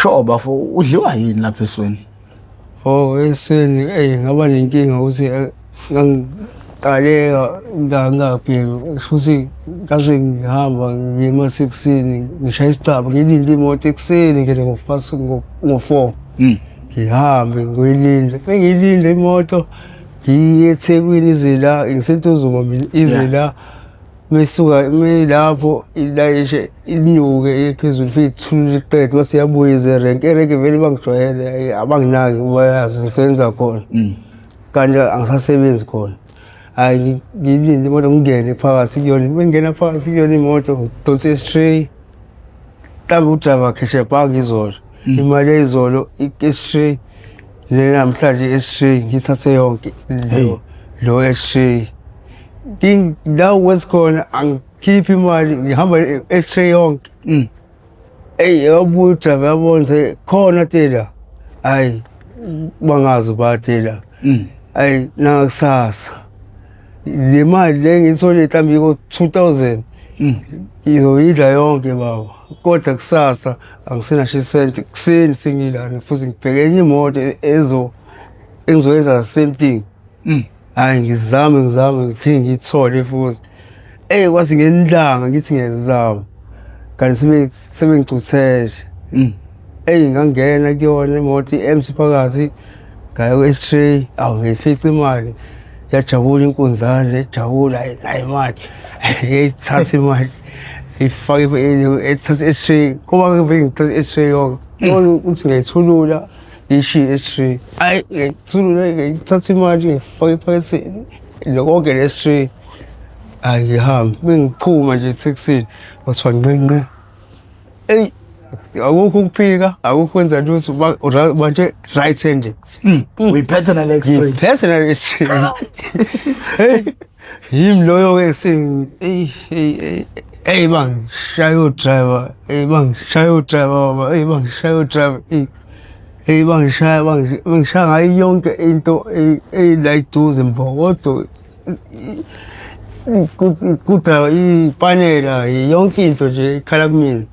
Sure bafo, udliwa yini lapha esweni? Oh, esweni eyi ngaba nenkinga ukuthi ngangiqale ngangabhemi, futhi ngase ngihamba ngiye ematekisini ngishaya isicabha ngilinde imoto ekuseni ngene ngo-past ngo-4. Ngihambe ngiyoyilinda, fike ngiyilinde imoto ngiye eThekwini ize la, ngiseNtuzuma mina, ize la. Mesuka melapho ilayishe inyuke iye phezulu ifike ithulule iqede mase iyabuya ize erenki. Erenki vele bangijwayele hhayi, abanginaki bayazi ngisebenza khona. Kanti angisasebenzi khona. Hhayi ngiyilinde imoto ngingene phakathi kuyona, uma ngingena phakathi kuyona imoto ngidonse isitreyi. Mhlawumbe udrayiva akheshe ebhange izolo. Imali yayizolo i-ashtray le namhlanje i-ashtray ngiyithathe yonke lo lo ashtray. La kwesikhona angikhiphi imali ngihamba i-ashtray yonke. Eyi yabuya udrayiva yabona ukuthi khona tela. Hhayi bangazi ubatela. Hhayi nangakusasa. Le mali le ngiyithole mhlawumbe iko 2000 ngizoyidla yonke baba. Kodwa kusasa angisenasho isenti, kuseni sengilana futhi ngibheke enye imoto ezo engizoyenza the same thing. Hhayi ngizame ngizame ngiphinde ngiyithole futhi. Eyi kwathi ngelinye ngithi ngiyazama kanti sebengicuthele. Eyi ngangena kuyona imoto i-empty phakathi ngaya ku-ashtray, awu ngiyifica imali. Yajabula inkunzane, yajabula hhayi nayi imali. Yayithatha imali ifake ethatha i-ashtray, kuba ngivele ngithathe i-ashtray yonke. Ngcono ukuthi ngiyayithulula ngiyishiye i-ashtray. Hhayi ngiyayithulula ngiyithatha imali ngiyifake ephaketheni konke le-ashtray. Hhayi ngihambe, mengiphuma nje ethekisini kwathiwa nqe nqe. Eyi akukho ukuphika, akukho kwenza lutho, banjwe right handed. Uyiphethe nale ashtray. Ngiphethe nale ashtray. Hey, yimi loyo-ke seng eyi eyi eyi bangishaya o-driver, eyi bangishaya o-driver baba, eyi bangishaya o-driver, eyi eyi bangishaya bangishaya ngayo yonke into eyila eduze mbokodo kudriver ipanela yonke into nje ikhala kumina.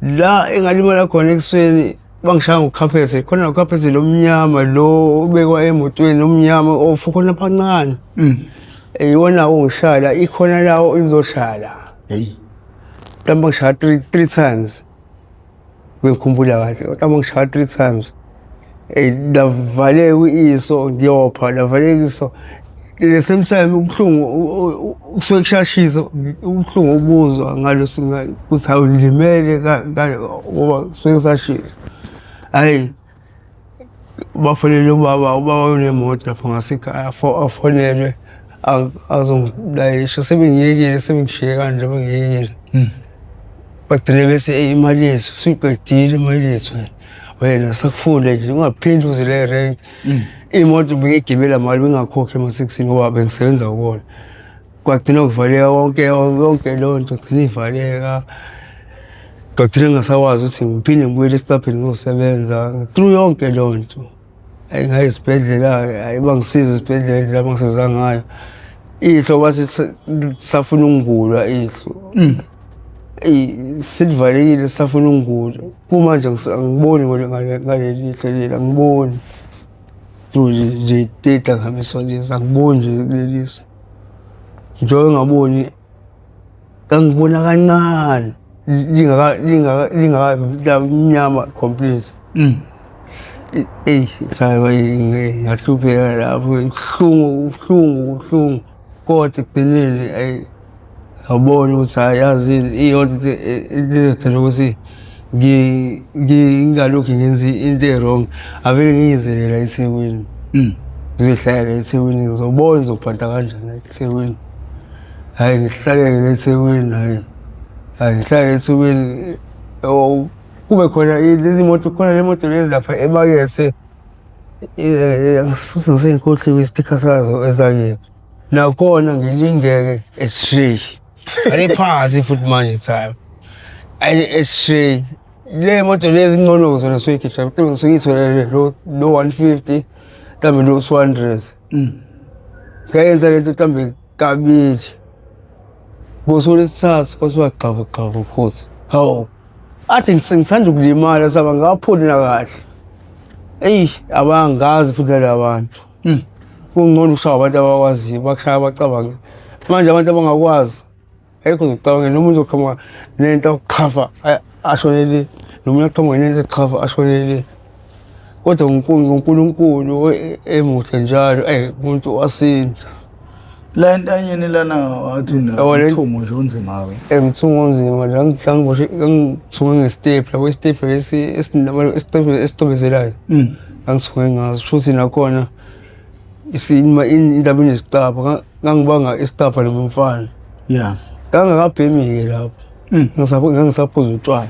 La engalimala khona ekuseni bangishaya ngokhaphethe, khona nokhaphethe lo omnyama lo obekwa emotweni omnyama ofu khona phancane. Iwona ongishaya la, ikhona lawo izoshaya la. Hey. Mhlawumbe bangishaya three times. Bengikhumbula kahle, mhlawumbe bangishaya three times. Eyi lavaleka iso ngiyopha, lavaleka iso. The same time ubuhlungu kusuke kushashisa, ubuhlungu obuzwa ngaleso ukuthi hawu ngilimele ngoba kusuke kusashisa. Hhayi bafonele ubaba, ubaba unemoto lapho ngasekhaya afonelwe azongilayisha sebengiyekile sebengishiye kanje bengiyekile. Bagcine bese eyi imali yethu usuyiqedile imali yethu wena. Wena sakufunda nje ungaphindi uze le renki. Imoto bengiyigibela mali bengingakhokhi ematekisini ngoba bengisebenza kuwona. Kwagcina kuvaleka konke yonke leyo nto gcina ivaleka. Ngagcina ngingasakwazi ukuthi ngiphinde ngibuyele esicabheni ngiyosebenza through yonke leyo nto. Hhayi ngaya esibhedlela-ke, hhayi bangisiza esibhedlela indlela abangisiza ngayo. Ihlo bathi lisafuna ukungulwa ihlo. Eyi selivalekile lisafuna ukungulwa. Kumanje angiboni ngaleli ihlo leli, angiboni. Through nje teta ngamiso lezi, angiboni nje kuleli so. Njengoba ngingaboni, ngangibona kancane lingaka lingaka lingaka mnyama complete. Eyi cha ngahlupheka lapho kubuhlungu kubuhlungu kubuhlungu kodwa ekugcineni eyi ngabona ukuthi hhayi yazi iyona into ezodala ukuthi ngingalokhu ngenza into e-wrong. Avele ngiyizele la eThekwini. Ngizohlala eThekwini ngizobona ngizophatha kanjani eThekwini. Hhayi ngihlalele la eThekwini hhayi. Hhayi ngihlale eThekwini kube khona lezi moto khona le moto lezi lapha emakethe sengikhohliwe isitikha sazo ezakephi. Nakhona ngilingeke ashtray. Ale phansi futhi manje time. Ashtray. Le moto lezi ngcono zona suyigijima mhlawumbe ngisuke ngiyitholele lo lo 150 mhlawumbe lo 200. Ngayenza lento mhlawumbe kabili. Ngosuku lwesithathu kwathiwa gxavu gxavu futhi. Hawu. Athi ngisanda ukulimala saba ngapholi nakahle. Eyi abangazi futhi nala bantu. Kungcono ukushaya abantu abakwaziyo bakushaya bacabange. Manje abantu abangakwazi ayikho zokucabangela noma uzoqhamuka nento akuxhafa ashonele noma uyaqhamuka nento exhafa ashonele. Kodwa ngoNkulunkulu emuhle njalo eyi umuntu wasinda. La entanyeni lana wathi umthungo nje onzima we. Eh mthungo onzima la ngangiboshe ngangithunge nge-stapler yabo i-stapler lesi esicwebezelayo. Ngangithunge ngaso shuthi nakhona indaba inesicabha ngangibanga isicabha nomfana. Yeah. Ngangakabhemi-ke lapho. Ngangisaphuza utshwala.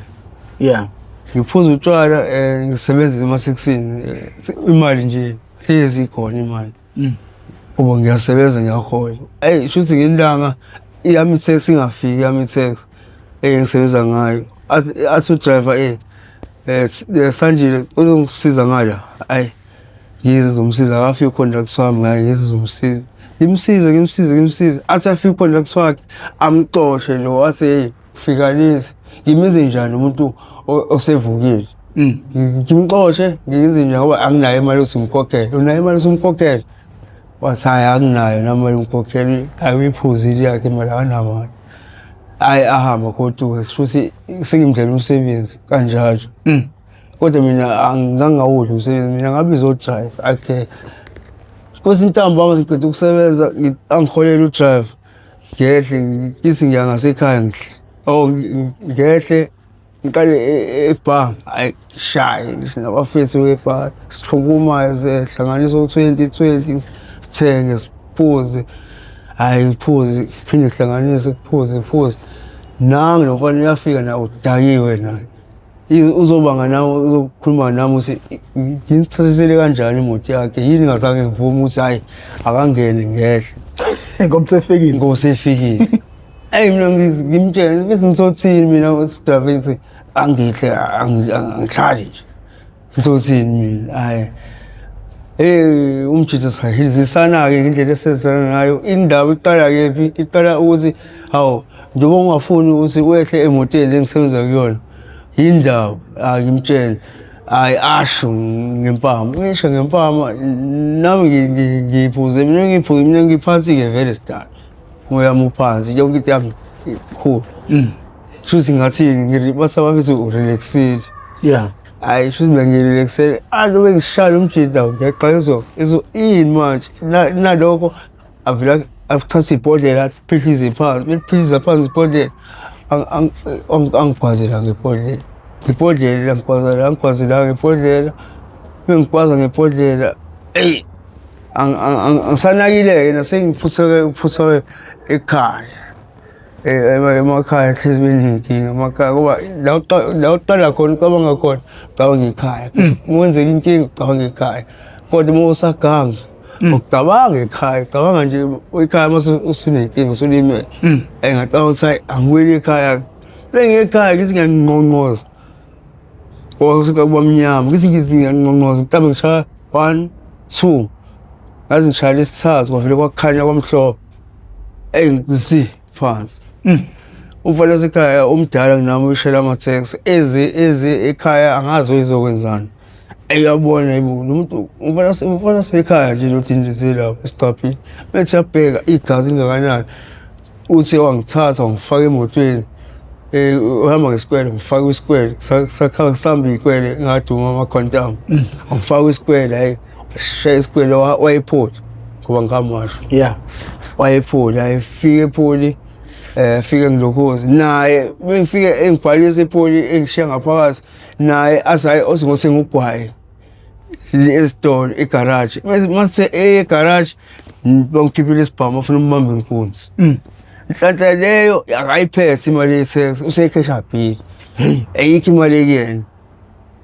Yeah. Ngiphuza utshwala ngisebenzisa ema-6 imali nje hlezi ikhona imali. Ngoba ngiyasebenza ngiyahola. Eyi shuthi ngelanga iyami i-tax ingafiki yami i-tax engisebenza ngayo. Athi u-driver Sanjile uzongisiza ngala. Ayi ngize ngizomsiza akafiki u-conductor wami ngaye ngize ngizomsiza. Ngimsize ngimsize ngimsize athi afike u-conductor wakhe amxoshe lo athi hey fika lezi. Ngimenze njani umuntu osevukile? Ngimxoshe ngiyenze njani ngoba anginayo imali yokuthi ngimkhokhele. Unayo imali yokuthi umkhokhele? Wathi hhayi anginayo nami imali yomkhokhela. Hhayi uyiphuzile yakhe imali akanamali. Hhayi ahamba goduka shuthi sengimdlela umsebenzi kanjalo. Kodwa mina angangawudli umsebenzi mina ngabiza o-driver akhe. Kwesinye intambama ngiqeda ukusebenza angiholele u-driver. Ngehle ngithi ngiya ngasekhaya oh ngehle ngiqale ebhange hayi shaye ngisho nabafethu ebhange siqhukuma sihlanganisa u-twenty twenty sithenge siphuze hhayi ngiphuze phinde kuhlanganise kuphuze kuphuze nangu lo mfana uyafika nawe udakiwe naye uzobanga nawe uzokhuluma nami ukuthi ngimthathisele kanjani imoto yakhe yini ngazange ngivume ukuthi hhayi akangene ngehle Ngoba sefikile. Ngoba sefikile. Eyi mina ngimtshele bese ngizothini mina driver ngithi angihle angihlali nje. Ngizothini mina hhayi. Hey umjitha sahilizisana-ke ngendlela esenzana ngayo indaba iqala kephi iqala ukuthi hawu njengoba ungafuni ukuthi wehle emotweni engisebenza kuyona yindaba hayi ngimtshele hayi asho ngempama ngisho ngempama nami ngiyiphuze mina ngiyiphuze mina ngiphansi-ke vele sidala moya wami uphansi yonke into yami ikhulu shuthi ngathini bathi abafethu urelaxile Yeah. Hayi shuthi bengirelaxele alo bengishaya umjida ngiyaqala izo ini manje nalokho avela athatha ibhodlela aphihlize phansi beliphihliza phansi ibhodlela angigwazela ngebhodlela ibhodlela angigwazela angigwazela ngebhodlela bengigwaza ngebhodlela eyi angisanakile-ke nasengiphutheke uphutheke ekhaya emakhaya hlezi beney'nkinga emakhaya ngoba la uqala khona ucabanga khona ucabanga ekhaya uma wenzeka inkinga ucabanga ekhaya kodwa uma usaganga ucabanga ekhaya ucabanga nje ekhaya uma usunenkinga usulimele ngacabanga ukuthi hayi angibuyeli ekhaya bengiyekhaya ngithi ngiyanqonqoza ngoba kusuka kuba mnyama ngithi ngithi ngiyanqonqoza mhlawumbe ngishaya one two ngaze ngishaya lesithathu kwavele kwakhanya kwamhlophe eyi ngisi phansi umfana wasekhaya omdala kunami ushela ama-taxi eze eze ekhaya angazi uyizokwenzani eyabona yebo lo muntu umfana wasekhaya nje lo dindizile lapho esicaphini bethi yabheka igazi lingakanani uthi wangithatha wangifaka emotweni uhamba ngesikwele ngifaka isikwele sakhala sihamba ikwele ngaduma ama-quantum wangifaka isikwele hayi shaya isikwele wayepholi ngoba ngikamwasho Yeah. wayepholi ayefike epholi fike ngilokhozi naye bengifike engibhalisa epholi engishiya ngaphakathi naye athi hayi othi ngugwayi esitolo egaraji mase egaraji bangikhiphile isibhamu bafuna umbambe inkunzi nhlanhla leyo akayiphethe imali ye-tax useyikhesha bhili ayikho imali ekuyena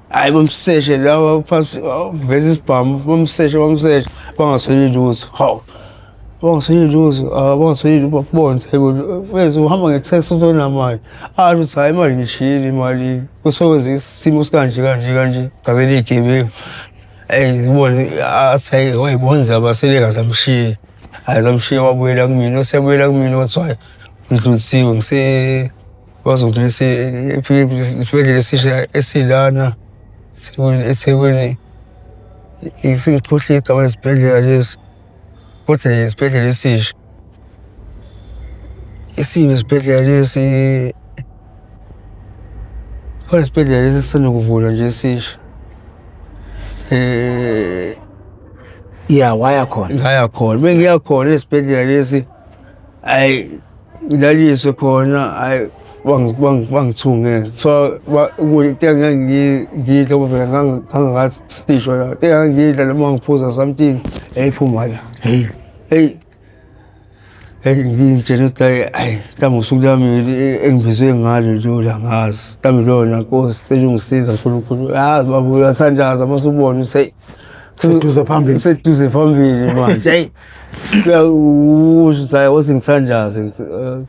hayi bamseshe lawa phansi veza isibhamu bamseshe bamseshe bangasweli lutho hawu bangasweli lutho bangasweli lutho babone mfethu uhamba nge-tax usonamali asho ukuthi hhayi imali ngishiyile imali kusokwenzeka isimo sikanje kanje kanje gazela iy'gebengu eyi zibone athi hayi wayibona zabaseleka zamshiya hhayi zamshiya wabuyela kumina usebuyela kumina wathi hhayi ngidlulisiwe ngise Bazongilisa esibhedlela esisha esilana eThekwini. Sengikhohliwe igama lesibhedlela lesi, kodwa isibhedlela esisha. Esibi isibhedlela lesi, khona isibhedlela lesi esisanda kuvulwa nje esisha. Ya, waya khona. Ngaya khona. Bengiya khona esibhedlela lesi, hhayi ngilaliswe khona, hhayi bangithunge. Kuthiwa into engangiyidla ngoba phela ngangakastishwa la. Into engangiyidla noma ngiphuza something yayiphuma la. Hey. Hey. Hey ngitshela ukuthi hhayi hhayi mhlawumbe usuku lwami engibizwe ngalo lolu angazi. Mhlawumbe lona Nkosi cela ungisiza Nkulunkulu. Yazi baba uyathandaza mase ubona ukuthi hey Seduze phambili. Seduze phambili manje. Hey. Uyawusho ukuthi hhayi ose ngithandaze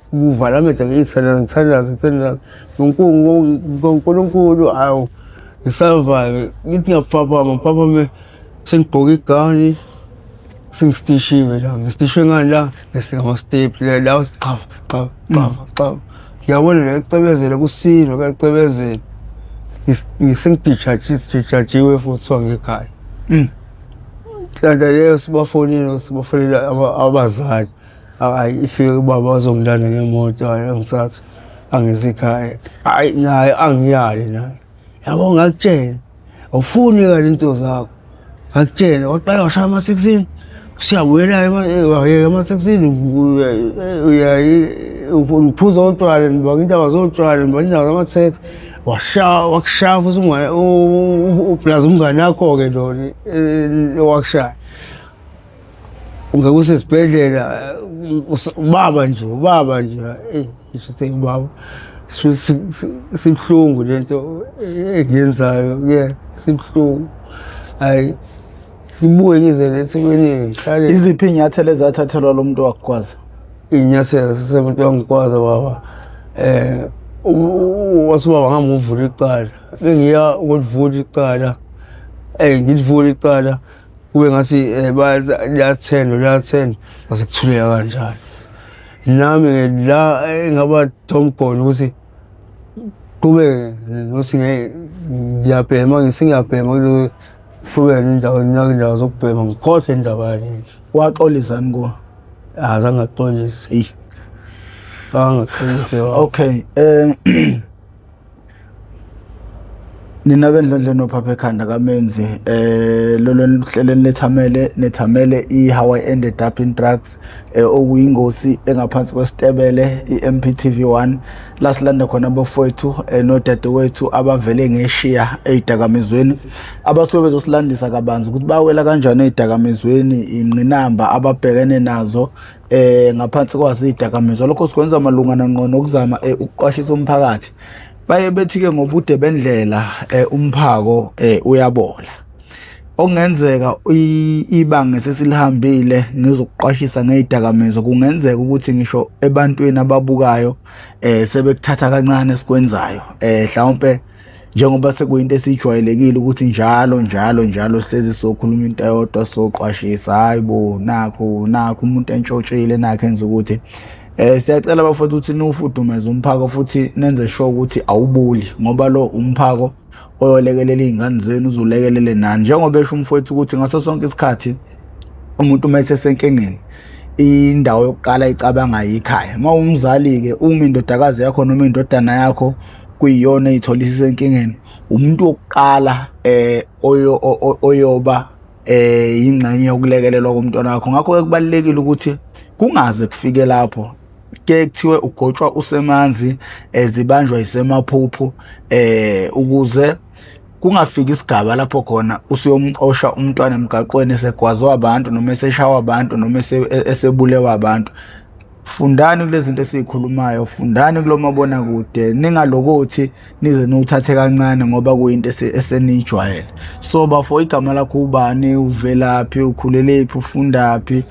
kuvala amehlo ngithandaze ngithandaze ngithandaze ngoNkulunkulu hawu ngisurvive ngithi ngiyaphaphama ngiphaphame sengigqoke igawuni sengistishiwe la ngistishwe ngani la ngama-step la qhafa qhafa qhafa qhafa ngiyabona la kucebezela kusilo kuyacebezela sengidijajiwe futhi kuthiwa ngekhaya. Nhlanhla leyo sibafonile sibafonela abazali. Hhayi ifike ubaba wazongilanda ngemoto hhayi angithatha angise ekhaya. Hhayi naye angiyale naye. Yabo ngakutshela awufuni ke into zakho. Ngakutshela waqala washaya amatekisini usuyabuyela wayeka amatekisini ngiphuza otshwala ngibanga indaba zotshwala ngibanga indaba zamatheksi. Washaya wakushaya futhi umngane uplaza umngane wakho-ke lona owakushaya. Ungeke usesibhedlela ubaba nje ubaba nje eyi ngisho ukuthi ubaba sibuhlungu lento engiyenzayo kuyena sibuhlungu. Hhayi ngibuye ngize le eThekwini ngihlale. Iziphi iy'nyathelo ezathathelwa lo muntu owakugwaza? Iy'nyathelo semuntu wangigwaza baba wathi ubaba ngihambe ngiyovula icala. Sengiya ukulivula icala, ngilivule icala kube ngathi liyathendwa liyathendwa kwase kuthuleka kanjalo. Nami-ke la engaba dom khona ukuthi kube nokuthi ngiyabhema sengiyabhema kube nendawo nginake indawo zokubhema ngikhohlwe indaba yalento. Waxolisani kuwe? Azange axolise. Eyi. Azange axolise. Okay, nina bendlondle nophapha ekhanda kaMenzi lolo hlelo enilithamele nithamele i-How I Ended Up in Drugs okuyingosi engaphansi kwesitebele i-MPTV 1 la silanda khona abafowethu nodadewethu abavele ngeshiya ey'dakamizweni abasuke bezosilandisa kabanzi ukuthi bawela kanjani ey'dakamizweni ingqinamba ababhekene nazo ngaphansi kwazo iy'dakamizwa. Lokho sikwenza malungana ngqo nokuzama ukuqwashisa umphakathi. Baye bethi-ke ngobude bendlela umphako uyabola. Okungenzeka ibanga esesilihambile ngezokuqwashisa ngey'dakamizwa kungenzeka ukuthi ngisho ebantwini ababukayo sebekuthatha kancane esikwenzayo mhlawumpe njengoba sekuyinto esijwayelekile ukuthi njalo njalo njalo sihlezi sokhuluma into eyodwa soqwashisa, hayi bo nakhu nakhu umuntu entshotshile nakho enza ukuthi siyacela bafowethu ukuthi niwufudumeze umphako futhi nenze sure ukuthi awuboli ngoba lo umphako oyolekelela iy'ngane zenu uzulekelele nani njengoba esho umfowethu ukuthi ngaso sonke isikhathi umuntu uma esesenkingeni indawo yokuqala icabanga yikhaya. Uma umzali-ke uma indodakazi yakho noma indodana yakho kuyiyona eyithola isisenkingeni umuntu wokuqala oyoba ingxenye yokulekelelwa komntwana wakho. Ngakho-ke kubalulekile ukuthi kungaze kufike lapho ke kuthiwe ugotshwa usemanzi zibanjwa isemaphuphu ukuze kungafiki isigaba lapho khona usuyomxosha umntwana emgaqweni esegwazwa abantu noma eseshawa abantu noma esebulewa abantu. Fundani kulezi zinto esizikhulumayo, fundani kulo mabonakude, ningalokothi nize niwuthathe kancane ngoba kuyinto eseniyijwayele. So bafo, igama lakho ubani, uvelaphi, ukhulelephi, ufundaphi,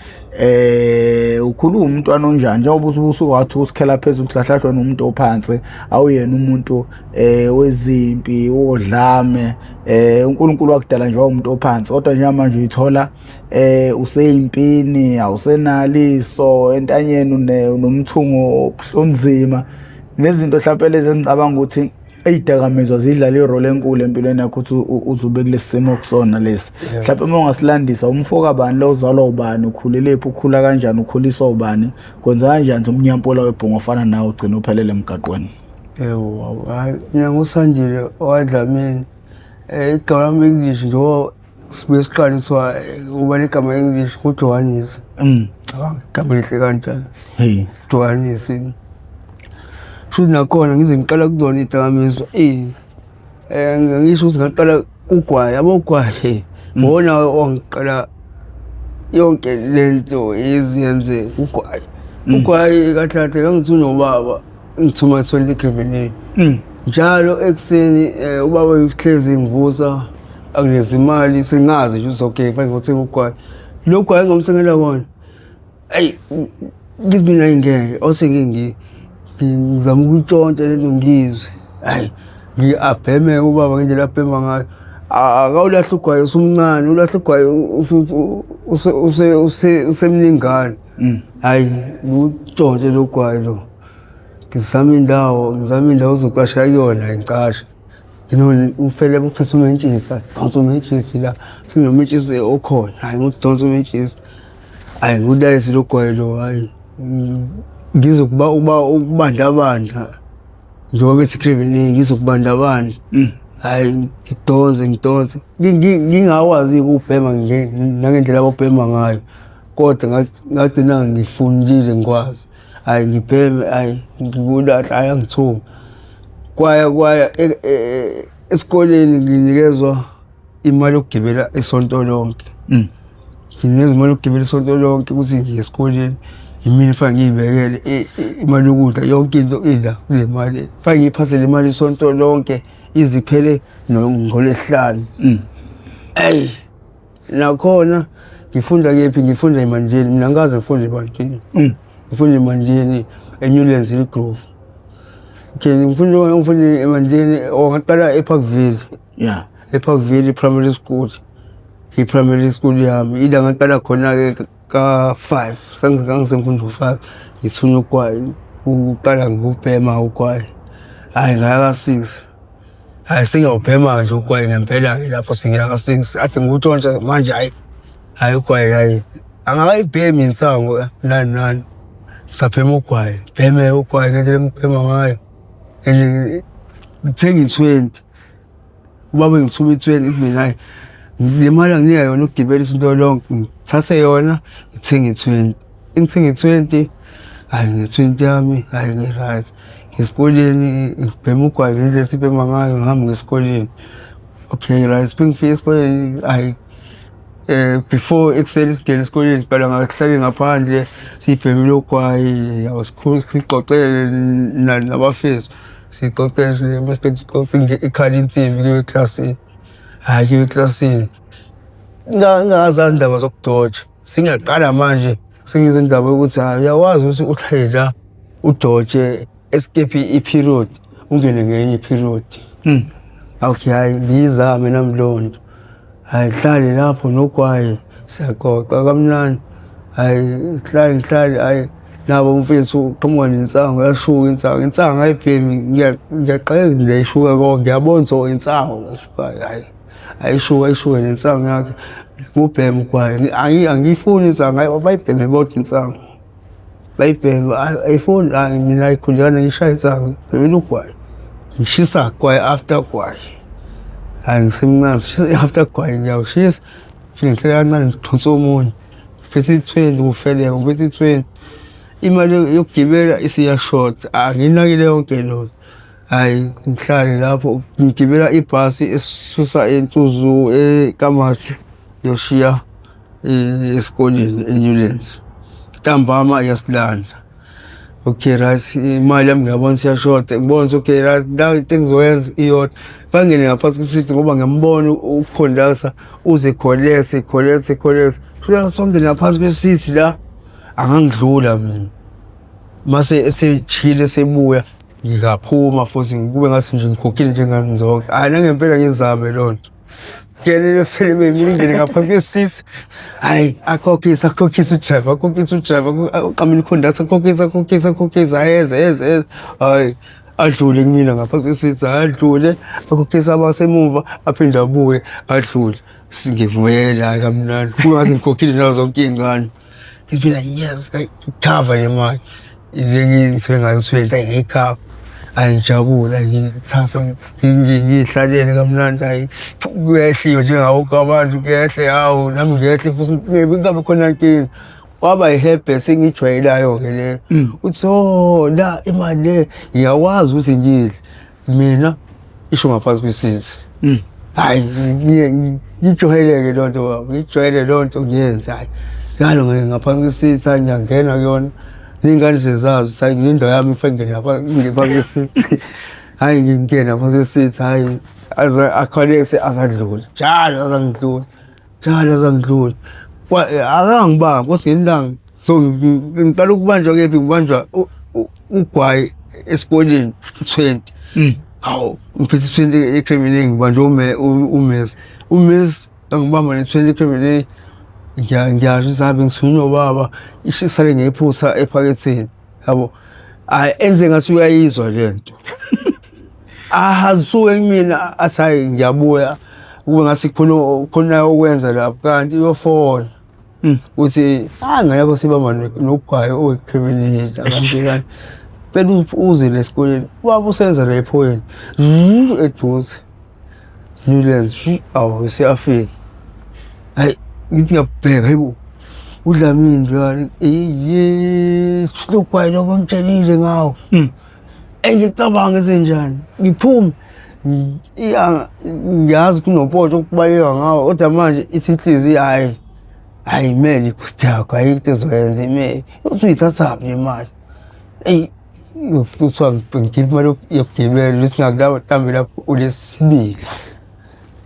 ukhula uwumntwana onjani? Njengoba usuke wathi usikhela phezulu ukuthi kahle kahle wena umuntu ophansi, awuyena umuntu wezimpi, wodlame, uNkulunkulu wakudala nje wawumuntu ophansi, kodwa njengamanje uyithola useyimpini, awusenalo iso entanyeni, unomthungo onzima. Nezinto mhlawumbe lezi engicabanga ukuthi izidakamizwa zidlala i-role enkulu empilweni yakho ukuthi uzube kulesi simo okusona lesi. Mhlawumbe uma ungasilandisa umfo kabani lo, uzalwa ubani, ukhulelephi, ukhula kanjani, ukhuliswa ubani, kwenza kanjani ukuthi umnyampola webhongo ofana nawe ugcine uphelele emgaqweni? Yebo baba, hhayi mina nguSandile wakwaDlamini. Igama lami English njengoba sibuye siqale kuthiwa uba negama English nguJohannes. Cabanga igama elihle kanjani. Hey. Johannes. Shuthi nakhona ngize ngiqala kuzona iy'dakamizwa. Ngisho ukuthi ngaqala ugwayi, yabo ugwayi. Wona wangiqala yonke lento eziyenze ugwayi. Ugwayi kahle kahle ngangithi unobaba ngithuma 20 Graveney. Njalo ekuseni ubaba uhlezi ngivusa anginikeza imali sengazi nje ukuthi okay fanele ngothenga ugwayi. Lo gwayi engomthengela wona. Ayi ngithi mina ngeke ose ngizama ukuyitshontsha lento ngizwe. Hayi ngiabheme ubaba ngendlela abhema ngayo. Akawulahla ugwayi usumncane, ulahla ugwayi usemningane. Hayi ngutshontshe lo gwayi lo. Ngizama indawo ozocasha kuyona ngicashe. Ufele uphethe umentshisi, adonse umentshisi la, sinomentshisi okhona, hhayi ngudonsa umentshisi. Hhayi ngiwulayise lo gwayi lo, hhayi ngizokuba uba ukubandabanda njengoba bethi Craven ngizokubandabanda. Hhayi ngidonse ngidonse ngingakwazi ukubhema nangendlela ababhema ngayo kodwa ngagcina ngifundile ngikwazi. Hhayi ngibheme, hhayi ngikulahle, hhayi angithuki. Kwaya kwaya esikoleni nginikezwa imali yokugibela isonto lonke. Nginikezwa imali yokugibela isonto lonke ukuthi ngiye esikoleni. Yimina fanele ngiy'bekele imali yokudla yonke into ila kule mali. Fanele ngiyiphathe le mali isonto lonke ize iphele ngoLwesihlanu. Eyi nakhona ngifunda kephi? Ngifunda eManjeni. Mina angikaze ngifunde ebantwini. Ngifunda eManjeni eNewlands Hillgrove. Okay, ngifunda eManjeni or ngaqala eParkville. EParkville Primary School. I-primary school yami. Ila ngaqala khona-ke ka-5. Ngangisemfundo u-5. Ngithunywa ugwayi. Uqala ngikubhema ugwayi. Hhayi ngaya ka-6. Hhayi sengiyawubhema nje ugwayi ngempela-ke lapho sengiya ka-6. Ade ngiwutshontsha manje hhayi hhayi ugwayi hhayi. Angakayibhemi insangu nani nani. Ngisabhema ugwayi. Bheme ugwayi ngendlela engibhema ngayo. And ngithenga i-20. Ubaba engithuma i-20 ngithi mina hhayi le mali anginika yona ukugibela isonto lonke ngithathe yona ngithenge i-20. Ngithenge i-20 hhayi nge-20 yami hhayi ngi-right. Ngesikoleni ngibhema ugwayi ngendlela esibhema ngayo ngihamba ngesikoleni. Okay right, mengifika esikoleni hhayi before ekuseni singene esikoleni siqala ngahlale ngaphandle sibhemile ugwayi awusikhulu sixoxele nabafethu sixoxele masiqeda ukuxoxa ikhala insimbi kuyiwe eklasini. Hhayi kuyiwe eklasini. Ngingazazi indaba zokudoja. Singaqala manje sengizwa indaba yokuthi hhayi uyakwazi ukuthi uhlale la udoje escape i-period ungene ngenye i-period. Okay hhayi ngiyizame nami leyo nto. Hhayi ngihlale lapho nogwayi siyaxoxa kamnandi. Hhayi ngihlale ngihlale hhayi nabo umfethu uqhamuka nensangu yashuka insangu. Insangu angiyibhemi ngiyaqala ngiyayishuka konke ngiyabona ukuthi insangu eshukayo hhayi. Ayishuke ayishuke nensangu yakhe ngubheme ugwayi. Angiyifuni insangu hhayi bayibheme bodwa insangu. Bayibheme ayifuni hhayi mina ayikhulekane ngishaya insangu ngibhemela ugwayi. Ngishisa gwayi after gwayi. Hhayi ngisemncane ngishisa after gwayi ngiyawushisa ngifike ngihlale kancane ngidonse omunye. Ngiphethe i-20 kufeleba ngiphethe i-20. Imali yokugibela isiyashoda angiyinakile yonke leyo. Hhayi ngihlale lapho ngigibela ibhasi esisusa eNtuzuma eKamashu yoshiya esikoleni eNewlands. Ntambama iyasilanda. Okay right, imali yami ngiyabona isiyashoda ngibona ukuthi okay right la into engizoyenza iyodwa. Bangene ngaphansi kwesithi ngoba ngiyambona ukhondakta uze collect collect collect. Hluleka sonke ngaphansi kwesithi la angangidlula mina. Mase esejikile esebuya ngingaphuma futhi kube ngathi nje ngikhokhile njengani zonke. Hhayi nangempela ngizame leyo nto. Ngenele felebe mina ngene ngaphansi kwe-seat. Hayi akhokhisa akhokhisa udrayiva akhokhisa udrayiva uqamile ikhondaktha akhokhisa akhokhisa akhokhisa hhayi eze eze eze hhayi adlule kumina ngaphansi kwe-seat hhayi adlule akhokhisa abasemuva aphinde abuye adlule singivuyela hhayi kamnandi kungaze ngikhokhile nazo zonke iy'ngane ngithi mina yes cover le mali le ngithenge ngayo 20 ayi ngiyikhava ayi ngijabule ngithatha ngiyihlalele kamnandi ayi kuyehliwe njengawo wonke abantu kuyehle hawu nami ngiyehle futhi kungabe khona nkinga kwaba yihebhe esengiyijwayelayo-ke leyo uthi o la imali le ngiyakwazi ukuthi ngiyidle mina isho ngaphansi kwesithi hayi ngijwayeleke loo nto baba ngijwayele loo nto ngiyenze hayi njalo ngaphansi kwesithi hayi ngiyangena kuyona ney'ngane sezazi ukuthi hayi le ndawo yami ife ngene ngaphansi kwesithi hayi ngingene ngaphansi kwesithi hayi aze akholekse azadlula njalo azangidlula njalo azangidlula akangibamba kodwa ngelinye ilanga so ngiqala ukubanjwa kephi ngibanjwa ugwayi esikoleni 20 hawu ngiphethe 20 ecriminal ngibanjwa umesi umesi angibamba ne-20 ecriminal ngiyasho ukuthi ngithunywa ubaba isale ngephutha ephaketheni yabo hayi enze ngathi uyayizwa le nto ahasuke kumina athi hayi ngiyabuya kube ngathi khona khona okwenza lapho kanti uyofona uthi ah ngeke sibamba nogwayi oyicriminal kanti kanti cela uze lesikoleni ubaba usenza la ephoyeni eduze Newlands awu siyafika hayi ngithi ngiyabheka hayibo uDlamini lwana eye ugwayi lo bamtshelile ngawo engicabanga ezenjani ngiphume ngiyazi kunopotsho okubaleka ngawo kodwa manje ithi inhliziyo hhayi hhayi imele ikustakho ayikho into ezoyenza imele uthi uyithathaphi le mali eyi kuthiwa ngikhipha imali yokugibela ukuthi ngakulabo mhlawumbe lapho ulesibili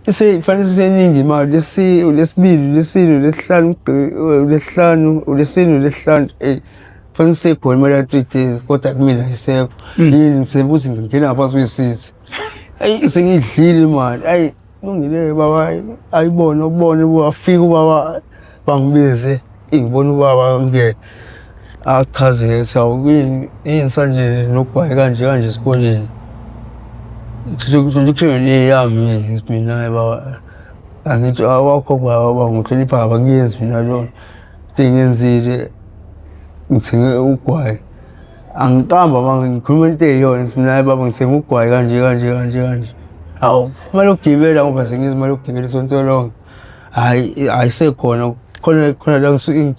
ifanele iseningi imali ulesibili ulesine ulesihlanu ulesihlanu ulesine ulesihlanu eyi fanele isekhona imali ya-3 days kodwa kumina ayisekho yini ngisebe ukuthi ngingena ngaphansi kwesithi eyi sengiyidlile imali ayi lungile baba ayibone ubone afike ubaba bangibize ngibona ubaba ngene achaze ukuthi awu yini yini sanje nogwayi kanje kanje esikoleni nje yami mina baba angithi awakho baba ngihlonipha baba ngiyenzi mina lona into engiyenzile ngithenge ugwayi angiqamba manje ngikhuluma into eyiyona ngithi mina hayi baba ngithenga ugwayi kanje kanje kanje kanje hawu imali yokugibela ngoba sengizi imali yokugibela isonto lonke hhayi ayisekhona khona khona la ngisuke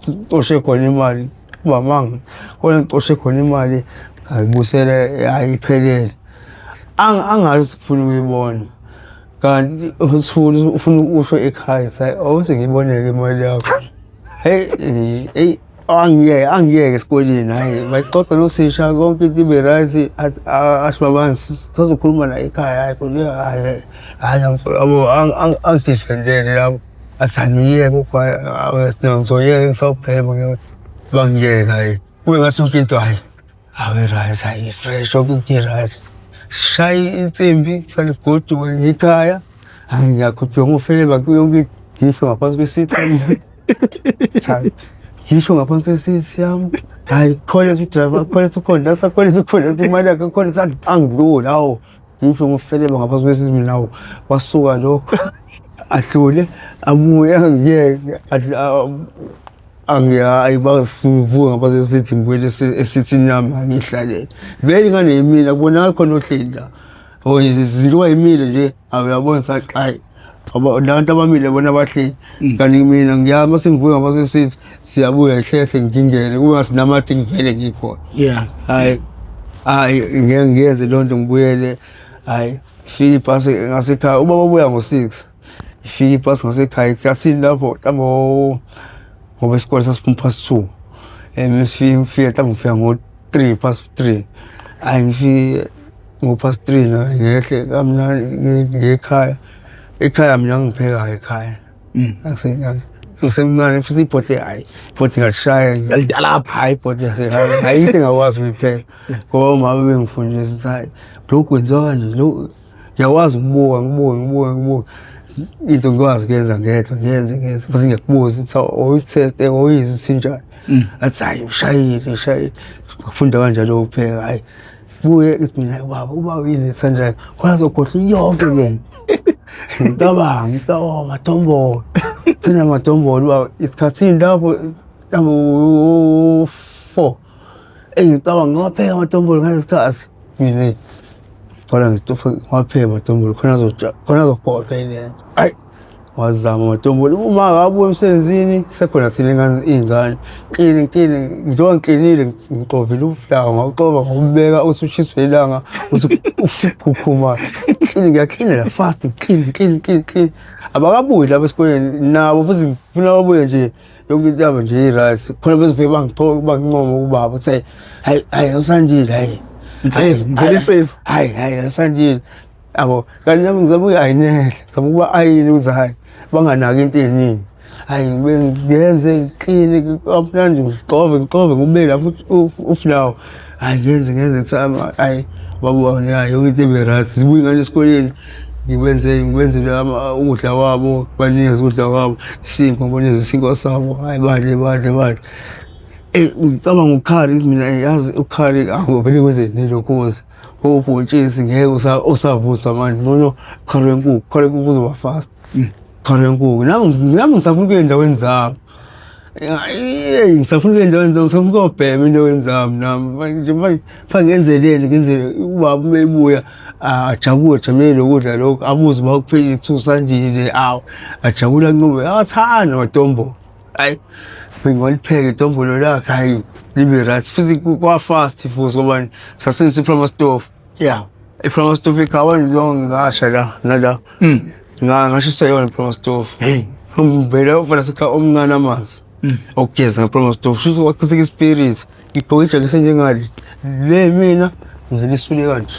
ngicoshe khona imali ubamanga khona ngicoshe khona imali ngayibusela hhayi iphelele angazi ukuthi ngifuna ukuyibona kanti uthule ufuna ukusho ekhaya sayi awuze ngiyiboneke imali yakho hey hey angiyeke angiyeke esikoleni hayi bayixoxa nosisha konke into ibe right asho baba sazokhuluma naye ekhaya hayi khona hayi hayi yabo angidefendele lapho athi angiyeke ngizoyeka ngisawubhema bangiyeka hayi kube ngathi yonke into hayi awe right hayi fresh yonke into i-right shaye insimbi kufanele kugoduke ngekhaya hayi ngiyakhuthuka ngofele yonke ngisho ngaphansi kwesithi ngisho ngaphansi kwesithi yami hayi khona udrayiva khona ukhondaktha khona ukhondaktha imali yakhe khona angidluli hawu ngisho ngofeleba ngaphansi kwesithi mina hawu wasuka lokho adlule abuye angiyeke angihayi basivuka ngaphansi kwesithi ngibuyele esithini yami angihlalele vele ingane yimina kubonakala khona ohleli la izinto yimile nje awuyabona ukuthi hayi ngoba labantu abamile bona bahleli kanti mina ngiyama uma sengivuka ngaphansi kwesithi siyabuya ihlehle ngingene kube ngasinamade ngivele ngikhona yeah hayi hayi ngeke ngiyenze loo nto ngibuyele hayi fika ibhasi ngasekhaya ubaba ubuya ngo-6 ifika ibhasi ngasekhaya eklasini lapho mhlawumbe ngoba isikole sasiphuma past 2 um ngifika mhlawumbe ngifika ngo-3 past 3 hayi ngifike ngo-past 3 ngehle kamnandi ngekhaya ekhaya mina ngiphekayo ekhaya ngisemncane futhi ibhodi hayi ibhodi ngalishaya Yalidalapha. hayi ibhodi hayi into engakwazi ukuyipheka ngoba umama bengifundisa ukuthi hayi lokhu kwenziwa kanje lokhu ngiyakwazi ukubuka ngibuke ngibuke ngibuke Into ngikwazi kuyenza ngedwa, ngiyenze ngenze futhi ngiyakubuza ukuthi oyitheste oyizwe ukuthi injani. Athi hayi ushayile ushayile. Ngafunda kanjalo ukupheka hayi. Buye ithi mina ubaba ubaba yini ethandayo khona zokhohlwa yonke le nto. Ngicabanga ngicabanga madombolo. Thina madombolo ubaba isikhathini lapho mhlawumbe u-4. Engicabanga ngiwapheka amadombolo ngalesikhathi mina khona ngizitofa ngiwapheka amadombolo khona azotsha khona azokhohlwa ile nto. Hayi wazama amadombolo uma ngabuya emsebenzini sekhona thina ingane iy'ngane klini klini njengoba ngiklinile ngixovile ubuflawa ngawuxova ngawubeka uthi ushiswe ilanga uthi ukhukhuma klini ngiyaklinela fast clean clean clean clean abakabuyi lapha esikoleni nabo futhi ngifuna babuye nje yonke into yabo nje i-right khona bezofike bangixoxe bangincome ubaba uthi hayi hayi awusandile hayi Insizwa, ngivela insizwa. Hayi hayi awusandile yabo kanti nami ngizama ukuyayinela ngizama ukuba ayini ukuthi hayi banganaki into eningi hayi ngibe ngiyenze ngikline kamnandi ngixove ngixove ngibeke lapho uflawa hayi ngenze ngenze thama hayi babuka hayi yonke into ibe right zibuye ingane esikoleni ngibenze ngibenzele ukudla kwabo banikeze ukudla kwabo isinkwa ngibanikeze isinkwa sabo hayi badle badle badle. Eyi ngicabanga ukhari mina yazi ukhari angivele kwenze nelokhozi ubhontshisi ngeke usavusa manje ngcono ukhari wenkukhu ukhari wenkukhu uzoba fast ukhari wenkukhu nami nami ngisafuna ukuya endaweni zami. Eyi ngisafuna ukuya endaweni zami ngisafuna ukuyobhema endaweni zami nami manje manje fanele ngenzeleni ngenzele ubaba uma ebuya ajabule ajabulele lokudla lokhu abuze uba kuphelile kuthiwa usandile awu ajabule anqobe awathanda amadombolo. Hayi ngolipheka idombolo lakhe hayi libe right futhi kwa-fast futhi ngoba sasebenzisa i-primus stove. Yeah. I-primus stove ekhaya njengoba ngasha la nala. Ngashisa yona i-primus stove. Hey, ngibhela ufana sekhaya omncane amanzi. Okugeza nge-primus stove. Shuthi kwachitheka ispirit. Ngigqoke ijaketi enjengale. Le mina ngizele isule kanje.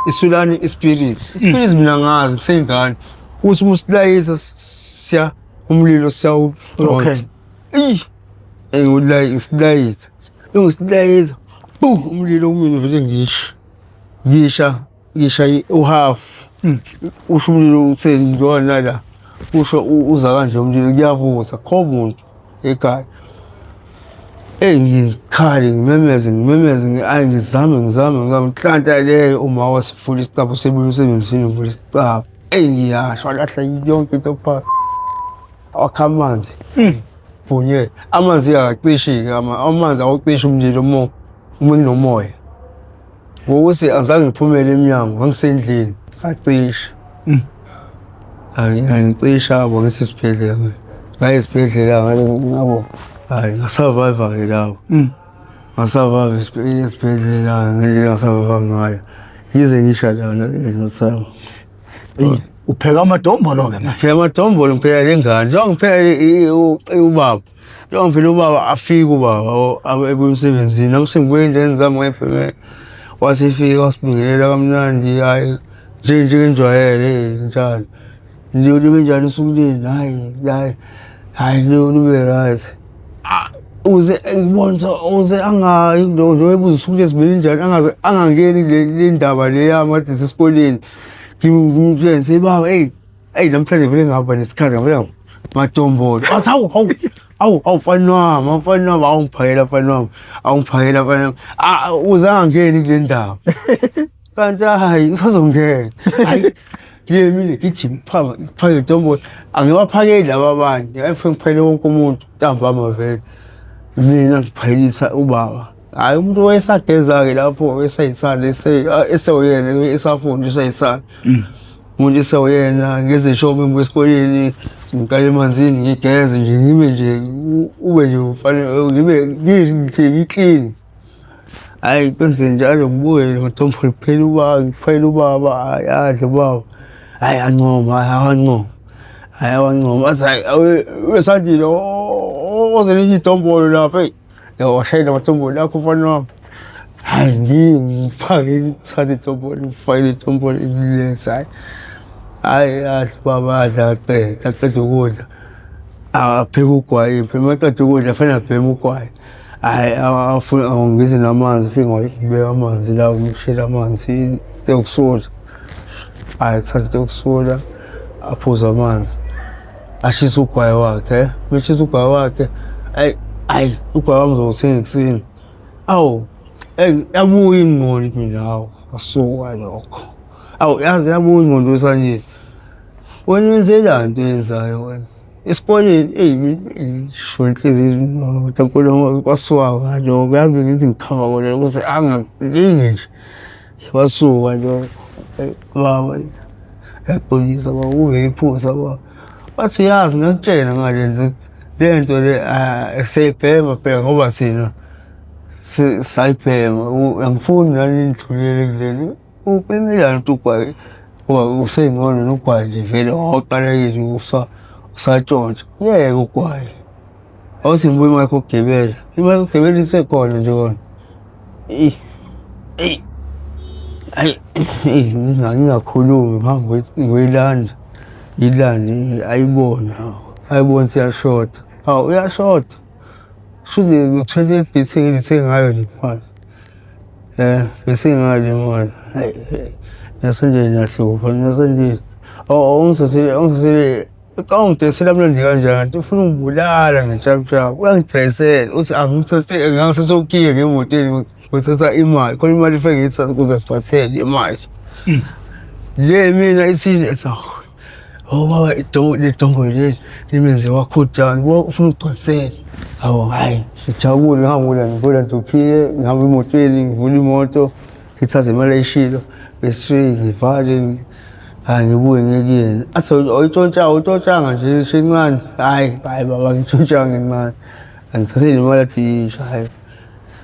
Isulani ispirit. Ispirit mina ngazi ngiseyingane. Uthi uma usilayisa siya umlilo siyawudonsa. Okay. Eyi, engulayi ngisilayitha. Ngisilayitha. Bu umlilo umile vele ngisho. Ngisha ngisha uhalf. Usho umlilo uthe njengoba nala. Usho uza kanje umlilo kuyavutha kho muntu ekhaya. Eyi ngikhale ngimemeze ngimemeze ayi ngizame ngizame ngizame nhlanhla leyo uma wasivula isicabha usebuya emsebenzini uvula isicabha. Eyi ngiyasho walahla yonke into phansi. Wakha amanzi. Kunye amanzi akacishi-ke amanzi awucishi umlilo uma uma kunomoya. Ngokuthi azange ngiphumele emnyango ngangisendlini acisha. Hayi ngicisha yabo ngithi isibhedlela. Ngaye esibhedlela ngabo hayi ngasurvive-ke lapho. Ngasurvive esibhedlela ngendlela engasurvive ngayo. Yize ngisha lana nothando. Eyi, upheka amadombolo ke manje. Ngipheka amadombolo ngipheka lengane. Njengoba ngipheka ubaba. Njengoba ngipheka ubaba afike ubaba ebuya emsebenzini. Nami sengibuya ey'ndleleni zami ngayibhemela. Wasefika wasibingelela kamnandi hhayi nje njengenjwayelo njalo. Lube njani usuku lenu? Hhayi hhayi hhayi lube right. Uze ngibone uze angayi njengoba ebuza usuku lwesibili njani angaze angangeni le ndaba le yami kade sesikoleni. Ngimtshele ngithi baba eyi eyi namhlanje vele ngihamba nesikhathi ngavele madombolo. Athi hawu hawu awu awu mfana wami mfana wami awungiphakela mfana wami awungiphakela mfana wami. Ah uze angangeni kule ndaba. Kanti hhayi usazongena. Hhayi le mina gijima phaka phaka idombolo angibaphakeli laba abantu ngifike ngiphakele wonke umuntu ntambama vele. Mina ngiphakelisa ubaba. Hhayi umuntu wayesageza-ke lapho esayithanda esewuyena esafunda esayithanda. Umuntu esewuyena ngenze sure uma ngibuya esikoleni ngiqale emanzini ngigeze nje ngibe nje ube nje ufanele ngibe nje ngi-clean. Hhayi kwenze njalo ngibuye madombolo kuphela ubaba ngiphakele ubaba hhayi adle ubaba. Hhayi ancoma hhayi awancoma hhayi awancoma athi hhayi wesandile oze nelinye idombolo lapha eyi. Washayela amadombolo akho mfana wami. Hhayi ngiye ngifake ngithathe idombolo ngifakele idombolo ngilethe hhayi. Hhayi adle ubaba adle aqede aqede ukudla apheke ugwayi phela uma eqeda ukudla kufanele abheme ugwayi. Hhayi afune ngize namanzi ngifike ngibeke amanzi la ngimshele amanzi into yokusula. Hhayi thatha into yokusula. Aphuze amanzi, ashise ugwayi wakhe, beshisa ugwayi wakhe. Ayi, ayi, ugwayi wami ngizowuthenga ekuseni. Awu, eyi, yabuya ingqondo mina, hawu, asuka lokho. Awu, yaze yabuya ingqondo uSandile. Wena wenzelani into oyenzayo wena? Esikoleni, eyi, sho inhliziyo kwasuka kalokho, yazi bengithi ngikhava kona ukuthi angakulingi nje. Kwasuka lokho. Eyi, baba, ngiyaxolisa baba, kube iphutha baba. Wathi uyazi ngakutshela ngale nto, le nto le siyayibhema phela ngoba thina sayibhema, angifuni nani nidlulele kuleli. Ubhemelani ukuthi ugwayi ngoba usengcono nogwayi nje vele wawuqala yini usatshontsha. Yeke ugwayi. Awuthi ngibuye imali yakho yokugibela. Imali yokugibela isekhona nje kona. Eyi, eyi, ayi, eyi, ngingakhulumi ngihambe ngiyoyilanda. Ngiyilande ayibone, ayibone ukuthi iyashoda. Hawu iyashoda. Shuthi ngo-28 ngithenge ngithenge ngayo le mali. Bese ngayo le mali. Hayi, nase nje ngiyahlupha, nase nje awungithathele, awungithathele Ucabanga ungidayisela mnandi kanjani kanti ufuna ungibulala ngentshabutshabu. Uyangidayisela uthi angithathe ngangithatha ukhiye ngemotweni ngithatha imali. Khona imali ifike ngiyithathe ukuze siphathele imali. Le mina ithini ethi awu oh baba idongo ledongo leli limenze wakhudana ufuna ukugcwalisela. Hawu hhayi ngijabule ngihamba ngivula nje ukhiye ngihamba emotweni ngivula imoto ngithathe imali ayishilo bese ngivale. Hayi ngibuye ngiye kuyena. Athi awuyitshontshanga, awutshontshanga nje isho incane. Hayi, hayi baba ngitshontshanga incane. Angithathele imali athi yisho hayi.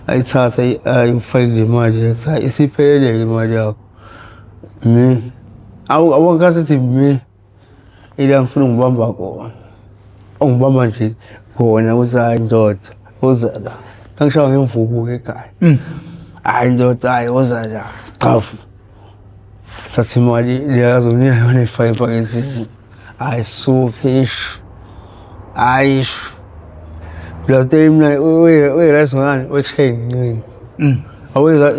Ayithatha ayifake le mali yathi hayi isiphelele imali yakho. Mi. Awu awonke athi mi. Ila ngifuna ungibamba kona. Ungibamba nje khona uthi hayi ndoda uza la. Angishaya ngemvubu-ke ekhaya. Hayi ndoda hayi woza la. Qhafu. Thatha imali le azonika yona ifake ebhakethini. Hayi suka ishu. Hayi ishu. Plus mina uyi-rice ngani wekushaya inqini. Awenza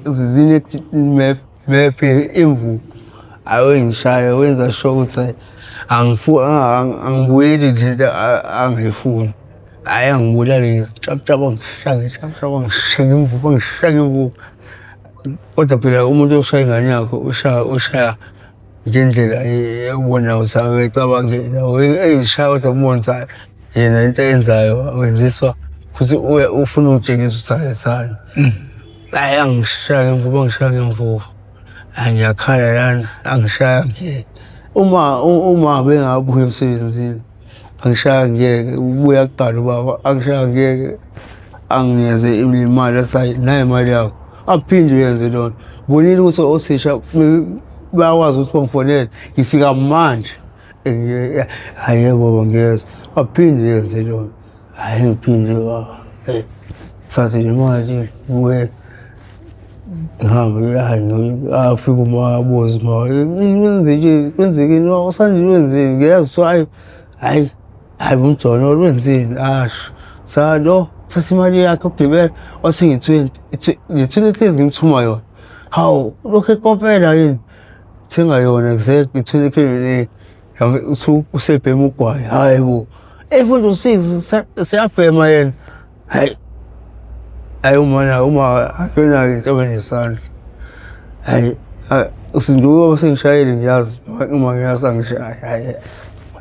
zine map map imvu. Awengishaye wenza sure ukuthi angifuni angibuyeli nje into angiyifuni. Hhayi angibulale ngesitshaputshapa angishaya ngetshaputshapa angishaya ngemvubu angishaya ngemvubu. Kodwa phela umuntu oshaya ingane yakho ushaya ushaya ngendlela ewubona ukuthi akayicabangeli. Eyishaya kodwa ubone ukuthi hhayi yena into ayenzayo wenziswa futhi ufuna ukutshengisa ukuthi akayithandi. Hhayi angishaya ngemvubu angishaya ngemvubu. Hhayi ngiyakhala lana angishaya ngiyeke. Uma uma bengabuya emsebenzini angishaya ngiyeke ubuya kuqala ubaba angishaya ngiyeke anginikeze imali athi hayi nayi imali yakho aphinde uyenze lona bonile ukuthi othisha bayakwazi ukuthi bangifonele ngifika manje hayi yebo baba ngiyezwa aphinde uyenze lona hhayi ngiphinde baba eyi thathe le mali buye ngihambe hayi afike uma abuze uma kwenzekeni kwenzekeni usandile wenzeni ngiyezwa hayi hhayi Hayi umjono wenzeni asho. Cha lo thatha imali yakhe ugibela wathi ngi-20 ngi-20 hlezi ngimthuma yona. Hawu lokhu ekopela yini? Thenga yona exactly 20 k uthi usebhema ugwayi. Hayi bo. Efunda u-six seyabhema yena. Hayi. Hayi uma uma akuyona into ebenesandla. Hayi usinduka sengishayele ngiyazi uma ngiyazi angishayi. Hayi.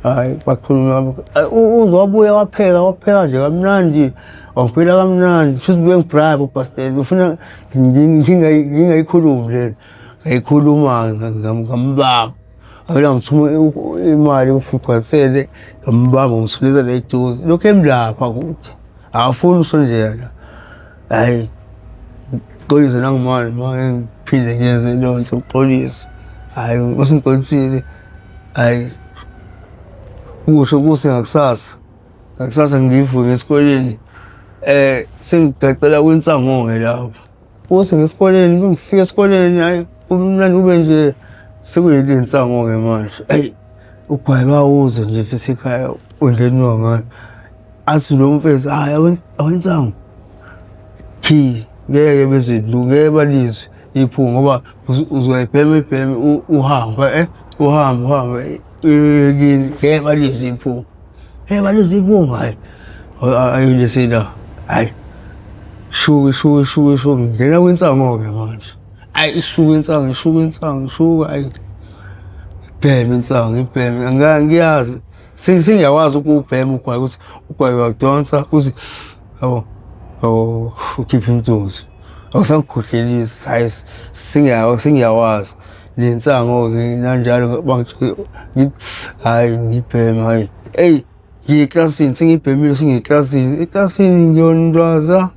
Hayi bakhuluma uze wabuya wapheka wapheka nje kamnandi wangiphela kamnandi shuthi bengibribe ubhastela ufuna ngingayikhulumi lena ngayikhuluma ngambamba avele ngithuma imali ngifugqwathele ngambamba ngimsondeza la eduze lokhu emlapha kude akafuni usondela la hhayi xolise nangimali ma ngiphinde ngiyenze leyo nto uxolise hhayi usingixolisile hhayi kusho kuse ngakusasa ngakusasa ngivuke esikoleni sengigaqela kwinsango-ke lapho Kuse ngesikoleni ngifika esikoleni hayi kumnandi kube nje sekuyinsango-ke manje. Eyi ugwayi bawuzwa nje futhi ekhaya ungenwa ngani. Athi lo mfethu hhayi awensango. Khi ngeke beze ngeke balizwe iphunga ngoba uzoyibhema ibheme uhambe uhambe uhambe. Kini ngeke balizwe iphunga. Hey balizwe iphunga hayi. Ayilise la. Hayi. Shuka shuka shuka shuka ngena kwinsango-ke manje. Ayi ishuka insango ishuka insango ishuka ayi. Bhema insango ibheme ngiyazi. Sengiyakwazi ukuwubhema ugwayi ukuthi ugwayi uyawudonsa uthi yabo yabo ukhiphe intuthu. Awusangikhohlelisi hayi sengiyawazi. Nensango-ke nanjalo hhayi ngibheme hhayi. Eyi ngiye eklasini sengibhemile sengiyeklasini, eklasini ngiyondwaza.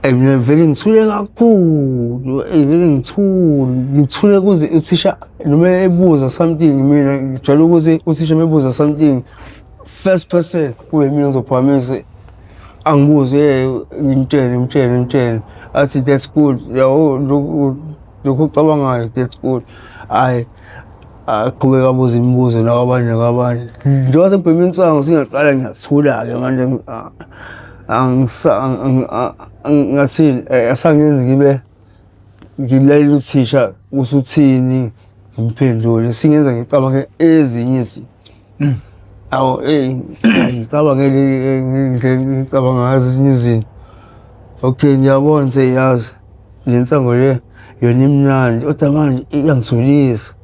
Eyi mina vele ngithule kakhulu, eyi vele ngithule, ngithule kuze uthisha noma ebuza something mina ngijwayele ukuthi uthisha uma ebuza something first person kube yimina engizophakamisa angibuze ngimtshele ngimtshele ngimtshele athi that's good yabo lokhu okucabangayo that's good. Hhayi aqhubeka abuze imibuzo nakwabanye nakwabanye. Njengoba sekubhema insangu sengiyaqala ngiyathula-ke manje ngathini asangenzi ngibe ngilalela uthisha ukuthi uthini ngimphendule singenza ngicabange ezinye izinto. Awu eyi ngicabangele indlela ngicabanga ngazo ezinye izinto. Okay ngiyabona seyazi le nsango le yona imnandi kodwa manje iyangithulisa.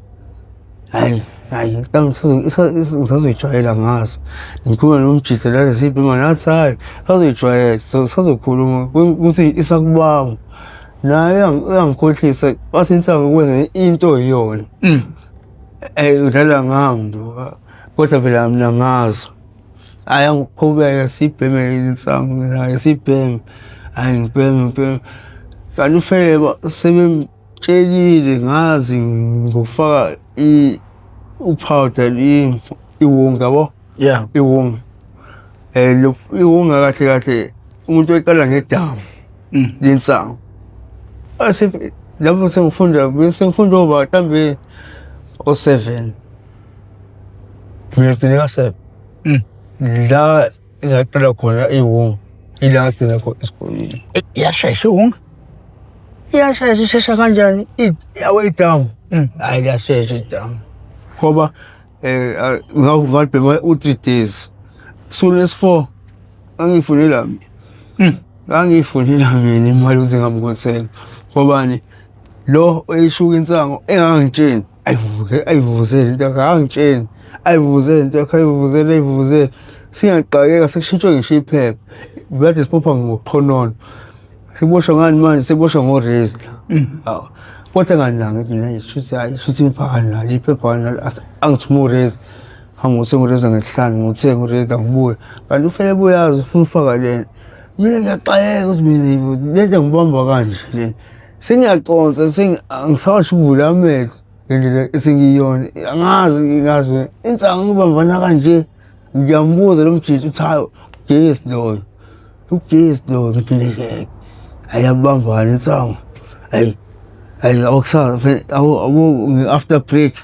Hhayi hhayi mhlawumbe ngisazoyijwayela ngaso. Ngikhuluma nomjita lana sibhema nathi hhayi sazoyijwayela sazokhuluma ukuthi isakubamba. Naye uyangikhohlisa wathi insangu kwenza into iyona. Udlala ngami lo kodwa phela mina ngazi. Hhayi angiqhubeke sibheme insangu naye sibheme. Hhayi ngibheme ngibheme. Kanti ufeleba sebemtshelile ngazi ngokufaka u-powder iwunga yabo? Yeah. Iwunga. Iwunga kahle kahle umuntu oyiqala ngedamu lensangu. Lapho sengifunda sengifunda oba mhlambe o-seven. Mina ngigcine ka-seven. La engaqala khona iwunga ila ngagcina khona esikoleni. Iyashesha iwunga. Iyashesha ishesha kanjani? Yawo idamu. Hhayi liyashesha idamu. Ngoba ngalibhema u-three days. Suku lesi-four ngangiyifunela mina. Ngangiyifunela mina imali ukuthi ngihambe ngiyothenga. Ngobani? Lo oyishuka insangu engangitsheni ayivuke ayivuvuzele into yakhe akangitsheni ayivuvuzele into yakhe ayivuvuzele ayivuvuzele. Singaqakeka sekushintshwe ngisho iphepha. Kade sibopha ngoqhonono. Siboshwa ngani manje? Siboshwa ngo-razor. Hawu. Kodwa enganaki mina shuthi hayi shuthi iphepha kanalo iphepha kanalo angithume u-razor. Hambe ngothenga u-razor ngesihlanu ngothenga u-razor ngibuye. Kanti ufeleba uyazi ufuna ufaka lena. Mina ngiyaxakeka ukuthi mina lento ngibamba kanje le. Sengiyaconsa angisawasho ukuvula amehlo ngendlela esengiyiyona. Angazi ngingazi insangu ngibambana kanje. Ngiyambuza lo mjita uthi hayi ugesi loyo. Ugesi loyo ngithi ngeke. Ayabambana insangu. Hayi hayi abakusasa abo after break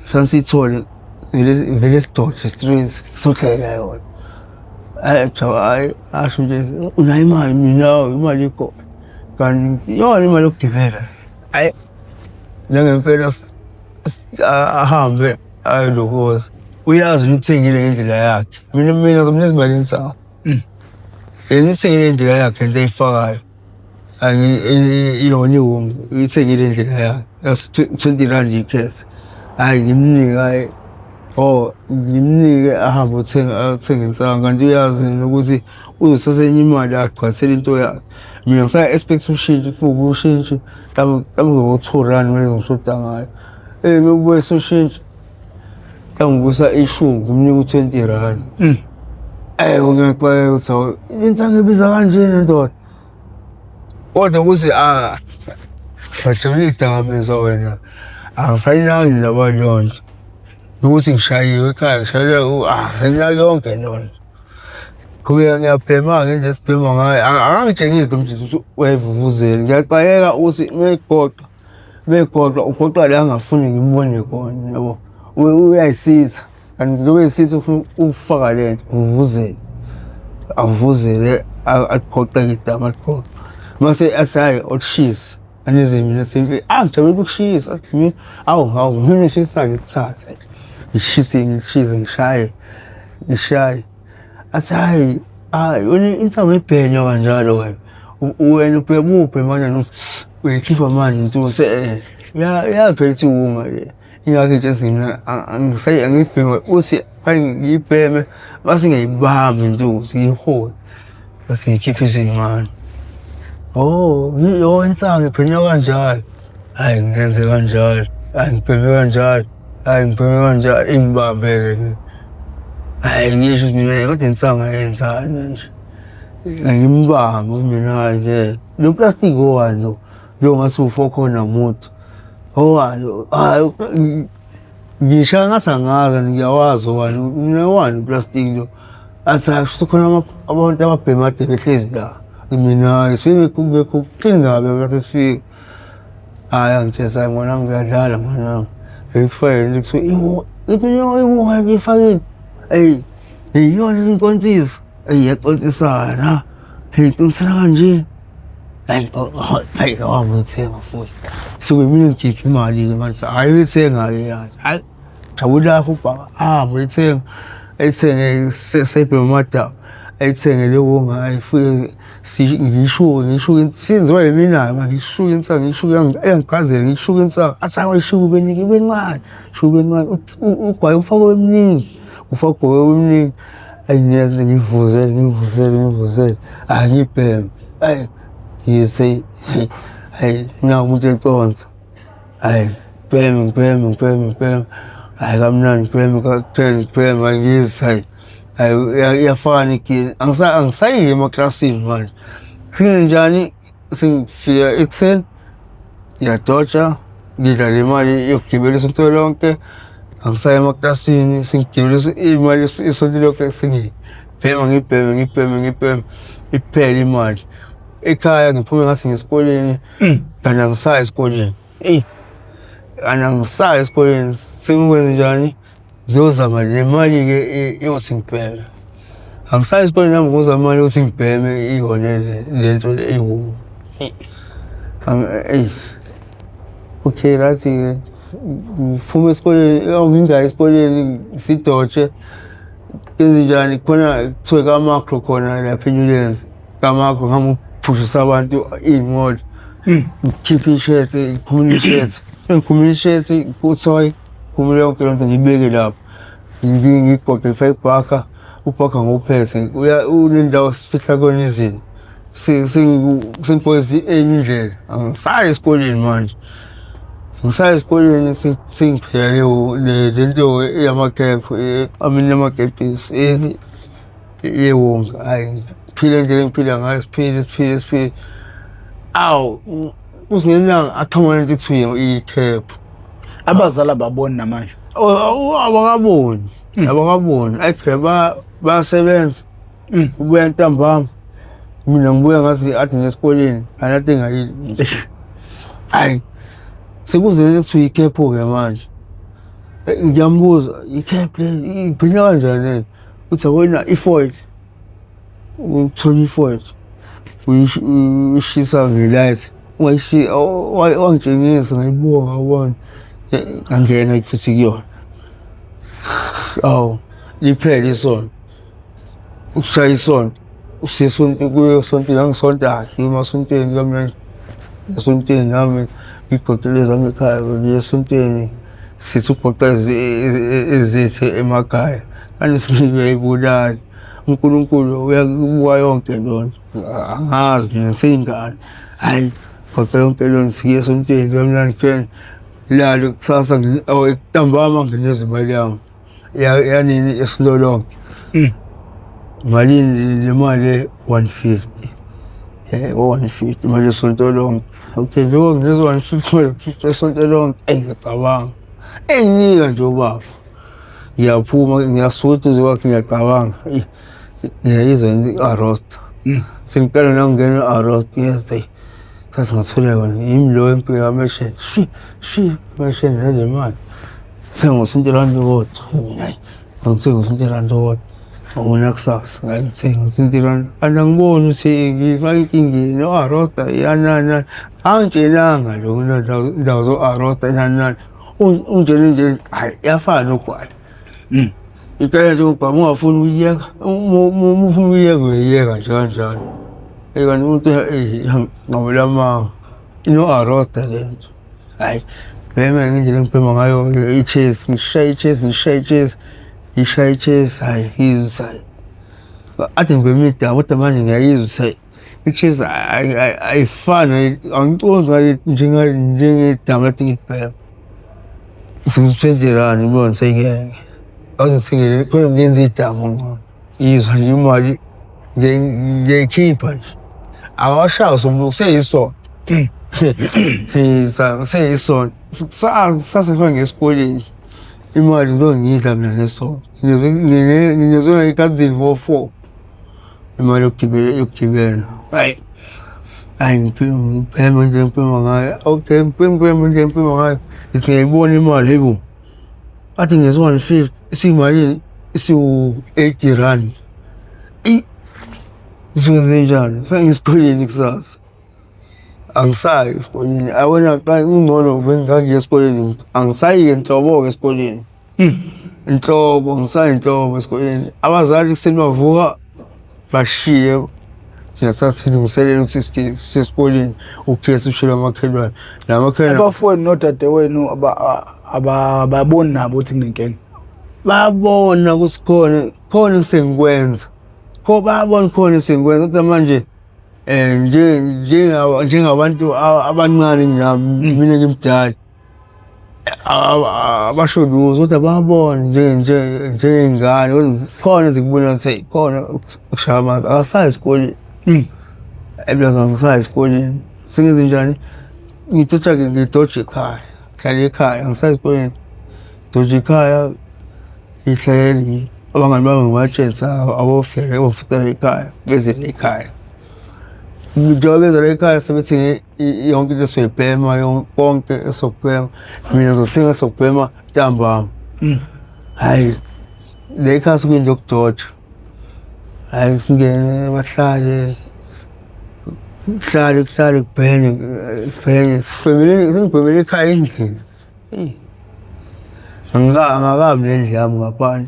fanele siyithole vele vele sidoje straight sohlela yona. Hayi cha hayi asho nje unayo imali mina imali ikhona. Kanti iyona imali yokugibela. Hayi nangempela ahambe ayolokoza. Uyazi uyithengile ngendlela yakhe. Mina mina ngizomnikeza imali yensangu. Yena uyithengile ngendlela yakhe into ayifakayo. Iyona iwunga uyithengile ngendlela yakhe. 20 rand ikhethe. Hhayi ngimnike hhayi oh ngimnike ahambe othenga athenga insangu kanti uyazi yena ukuthi uzothatha enye imali agcwalisele into yakhe. Mina ngisa-expect ushintsho ukuthi ubuye ushintshe mhlawumbe mhlawumbe ngo-2 rand manje ngishoda ngayo. Mekubuyisa ushintsho mhlawumbe ubuyisa ishumi ngimnika u-20 rand. Ngiyaxakeka ukuthi hawu insangu ibiza kanjena ndoda. Kodwa ukuthi bajabulile izidakamizwa wena angisayinaki ndaba leyo nto. Ukuthi ngishayiwe ekhaya ngishayelwe angisayinaki yonke leyo nto. Qhubeka ngiyabhema-ke ngendlela esibhema ngayo. Akangitshengisi lo mjita ukuthi uyayivuvuzela. Ngiyaxakeka ukuthi uma egoqa, uma egoqa ugoqa la angafuni ngimbone khona yabo. Uyayisitha kanti njengoba eyisitha ufuna ukufaka le nto uvuvuzele. Avuvuzele aligoqeke idama aligoqe. Mase athi hhayi olishise. Anize mina simpe ah ngijabule ukushisa athi mina awu hawu mina ngishisa ngikuthathe ngishise ngishise ngishaye ngishaye athi hayi hayi wena insangu ibhenywa kanjalo wena wena ubhema ubhema kanjani uyikhipha manje intuthi eh yaphela ithi wunga le ingakho into ezimna angisayi angibheme uthi hayi ngiyibheme base ngiyayibamba intuthi ngiyihole bese ngikhipha izincane. Oh, yo insangu iphenywa kanjalo. Hayi ngenze kanjalo. Hayi ngibheme kanjalo. Hayi ngibheme kanjalo. Ingibambe-ke le. Hayi ngisho ukuthi mina kodwa insangu ayenzani nje. Ngimbambe mina hayi ngeke. Lo plastic owani lo? Lo ngathi ufo khona muthi. Owani? Hayi Ngishaya ngathi angazi ngiyawazi owani mina owani uplastiki lo athi akusho khona abantu ababhema ade behlezi la mina hayi sengekho kuqini kabi ngathi sifika hhayi angitshesa hayi mwana ngiyadlala mwana ngikufakele kuthiwa iwo iwo iwo ngiyifakile eyi iyona inkonsiso eyi yacontisana eyi qinisana kanje Hayi hayi awangithenga futhi. Suke mina ngikhipha imali-ke manje hhayi uyithenga-ke manje hhayi jabula ubaba ahambe uyithenga ayithenge sebhema amadaba ayithenge le wonga ayifike ngishuke ngishuke senziwa yiminayo manje ngishuke insangu ngishuke eyangichazela ngishuke insangu athi awayishuke ubenike ibencane shuke ibencane ugwayi ufake omningi ufake ugwayi omningi ayi ngiyeza ngivuzele ngivuzele ngivuzele ayi ngibheme ayi ngise hayi naku umuntu econsa hayi ngibheme ngibheme ngibheme ngibheme hayi kamnandi ngibheme kakuphela ngibheme hayi ngizwe hayi hayi iyafana igini angisayi emaklasini manje njani sengifika ekuseni ngiyadotsha ngidla le mali yokugibela isonto lonke angisayi emaklasini sengigibela imali isonto lonke sengibhema ngibheme ngibheme ngibheme iphele imali ekhaya ngiphume ngathi ngesikoleni kanti angisayi esikoleni eyi kanti angisayi esikoleni sengikwenze njani Ngiyozama le mali-ke yokuthi ngibheme. Angisayi esikoleni nami ngozama imali yokuthi ngibheme iyona le nto le eyiwunga. Eyi, okay right-ke ngiphume esikoleni, ngingayi esikoleni sidotshe kwenzenjani khona kuthiwe kaMakro khona lapha eNewlands. Kamakho ngihamba ukuphushisa abantu iy'nqola. Ngikhiphe ishethi, ngikhumule ishethi. Ngikhumule ishethi, kuthoyi. Khumule yonke lento ngiyibeke lapho. Ngigoqe ngifake ibhakha, ubhakha ngiwuphethe. Unendawo sifihla kuyona izinto. Sengiphoyizwe enye indlela. Angisayi esikoleni manje. Angisayi esikoleni sengiphila le nto yamakhephu, I mean yamagebhisi yewonga. Hhayi ngiphile indlela engiphila ngayo siphile siphile siphile. Awu kuze ngelinye ilanga aqhamuka nento ekuthiwa ikhephu. Abazali ababoni namanje. Abakaboni, abakaboni. Ayi phela bayasebenza. Ubuya ntambama. Mina ngibuya ngathi ade ngesikoleni, anade ngayile. Hayi. Sekuze kuthiwa ikhephu-ke manje. Ngiyambuza, ikhephu le ibhinya kanjani le? Uthi yabona i-foil. Uthola i-foil uyishisa nge-light wangitshengisa ngayibuka ngabona ngangena futhi kuyona. Awu liphele isonto, ukushaya isonto usiya esontweni kuye esontweni ngangisonta kahle emasontweni kamnandi esontweni nami ngigoqele ezami ekhaya ngiye esontweni sithi ugoqa ezethu emakhaya kanti singiyayibulala. uNkulunkulu uyakubuka yonke leyo nto angazi mina ngiseyingane hhayi goqa yonke leyo nto siye esontweni kamnandi kuphela lale kusasa ntambama nginikeza imali yami yanini esilolonke malini le mali 150 150 imali esonto lonke okay njengoba nginikeza 150 imali 50 esonto lonke eyi ngiyacabanga enginika nje ubaba Ngiyaphuma ngiyasuka eduze kwakhe ngiyacabanga eyi ngiyayizwa i-arrost. Sengiqala nokungena i-arrost ngiyezwa eyi ngaze ngathola yona yimi lo empilo yami eshela shi shi eshela nale mali. Ngithenga ngo-R20 kodwa mina hhayi ngithenga ngo-R20 kodwa. Ngabona kusasa ngayithenga 20 rand. Kanti angiboni ukuthi ngiyifaka enkingeni no-arosta yanani nani. Angitshelanga lo ndawo zo-arosta nani nani. Ungitshele nje hhayi iyafana nogwayi. Iqala nje ugwayi uma ungafuni ukuyiyeka, uma ufuna ukuyiyeka uyayiyeka nje kanjalo. Eyi kanti umuntu ngawela amanga. Ino-arosta le nto. Hhayi bhema ngendlela engibhema ngayo i-chess, ngishaye i-chess, ngishaye i-chess, ngishaye i-chess, hhayi ngizwe hhayi. Ade ngibhema idamu kodwa manje ngiyayizwa ukuthi hhayi i-chess ayifani, angiconsi njengedamu ekade ngilibhema. 20 rand ngibone sengeke. Awuze ngithengele khona ngenza idamu ngcono. Izwa nje imali ngiyayikhipha nje. Awashayi uSombuluko kuseyisonto. Kuseyisonto. Kusasa ngifika ngesikoleni. Imali ngilo ngiyidla mina ngesonto. Nginikezwe ngekhathini ngo-4. Imali yokugibela yokugibela. Hayi. Hayi ngibhema nje ngibhema ngayo. Okay, ngibhema nje ngibhema ngayo. Ngithi ngiyayibona imali hayibo. Athi ngizwe 150 isiyimalini isiwu-80 rand. Eyi ngizokwenzenjani? Fanele ngisikoleni kusasa. Angisayi esikoleni. Yabona kungcono bengingangiya esikoleni. Angisayi-ke nhlobo-ke esikoleni. Nhlobo angisayi nhlobo esikoleni. Abazali ekuseni bavuka bashiye thina sasilungiselela ukuthi siye esikoleni ukukhiya ushela amakhelwane. Namakhelwane Abafowenu nodadewenu ababoni nabo ukuthi kunenkinga. Bayabona ukuthi khona khona esengikwenza. Bayabona khona esengikwenza kodwa manje nje njengabantu abancane nami mina ngimdala abasho lutho kodwa bayabona nje njengey'ngane kodwa khona ezikubona ukuthi hey khona ukushaya amanzi akasayi esikoleni. Ebilazi angisayi esikoleni. Sengenze njani? Ngithatha-ke ngidoje ekhaya, ngihlala ekhaya angisayi esikoleni. Ngidoja ekhaya ngihlalele abangani bami ngibatshele ukuthi abofika bongifika ekhaya beze la ekhaya. Njengoba beza la ekhaya sebethenge yonke into esoyibhema konke esokubhema. Mina ngizothenga esokubhema ntambama. Hhayi le ekhaya sekuyinto yokudoja. Hhayi singene bahlale kuhlale kuhlale kubhenywe kubhenywe sibhemele sengibhemele ekhaya endlini. Eyi angikabi nendlu yami ngaphandle.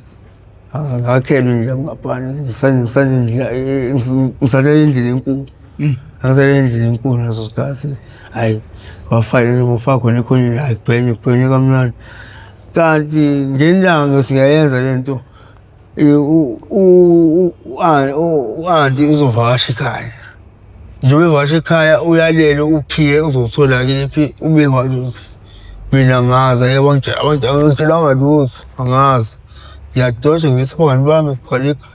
Angakhelwa indlu yami ngaphandle ngisalele endlini enkulu. Ngisalele endlini enkulu ngaleso sikhathi. Hhayi wafaka wafaka khona ekhoneni hhayi kubhenywe kubhenywe kamnandi. Kanti ngelinye ilanga singayenza le nto u-anti uzovakasha ekhaya. Njengoba evakasha ekhaya uyalele ukhiye uzowuthola kephi ubekwa kephi. Mina angazi angitshelanga lutho angazi. Ngiyadoja ngithi abangani bami khona ekhaya.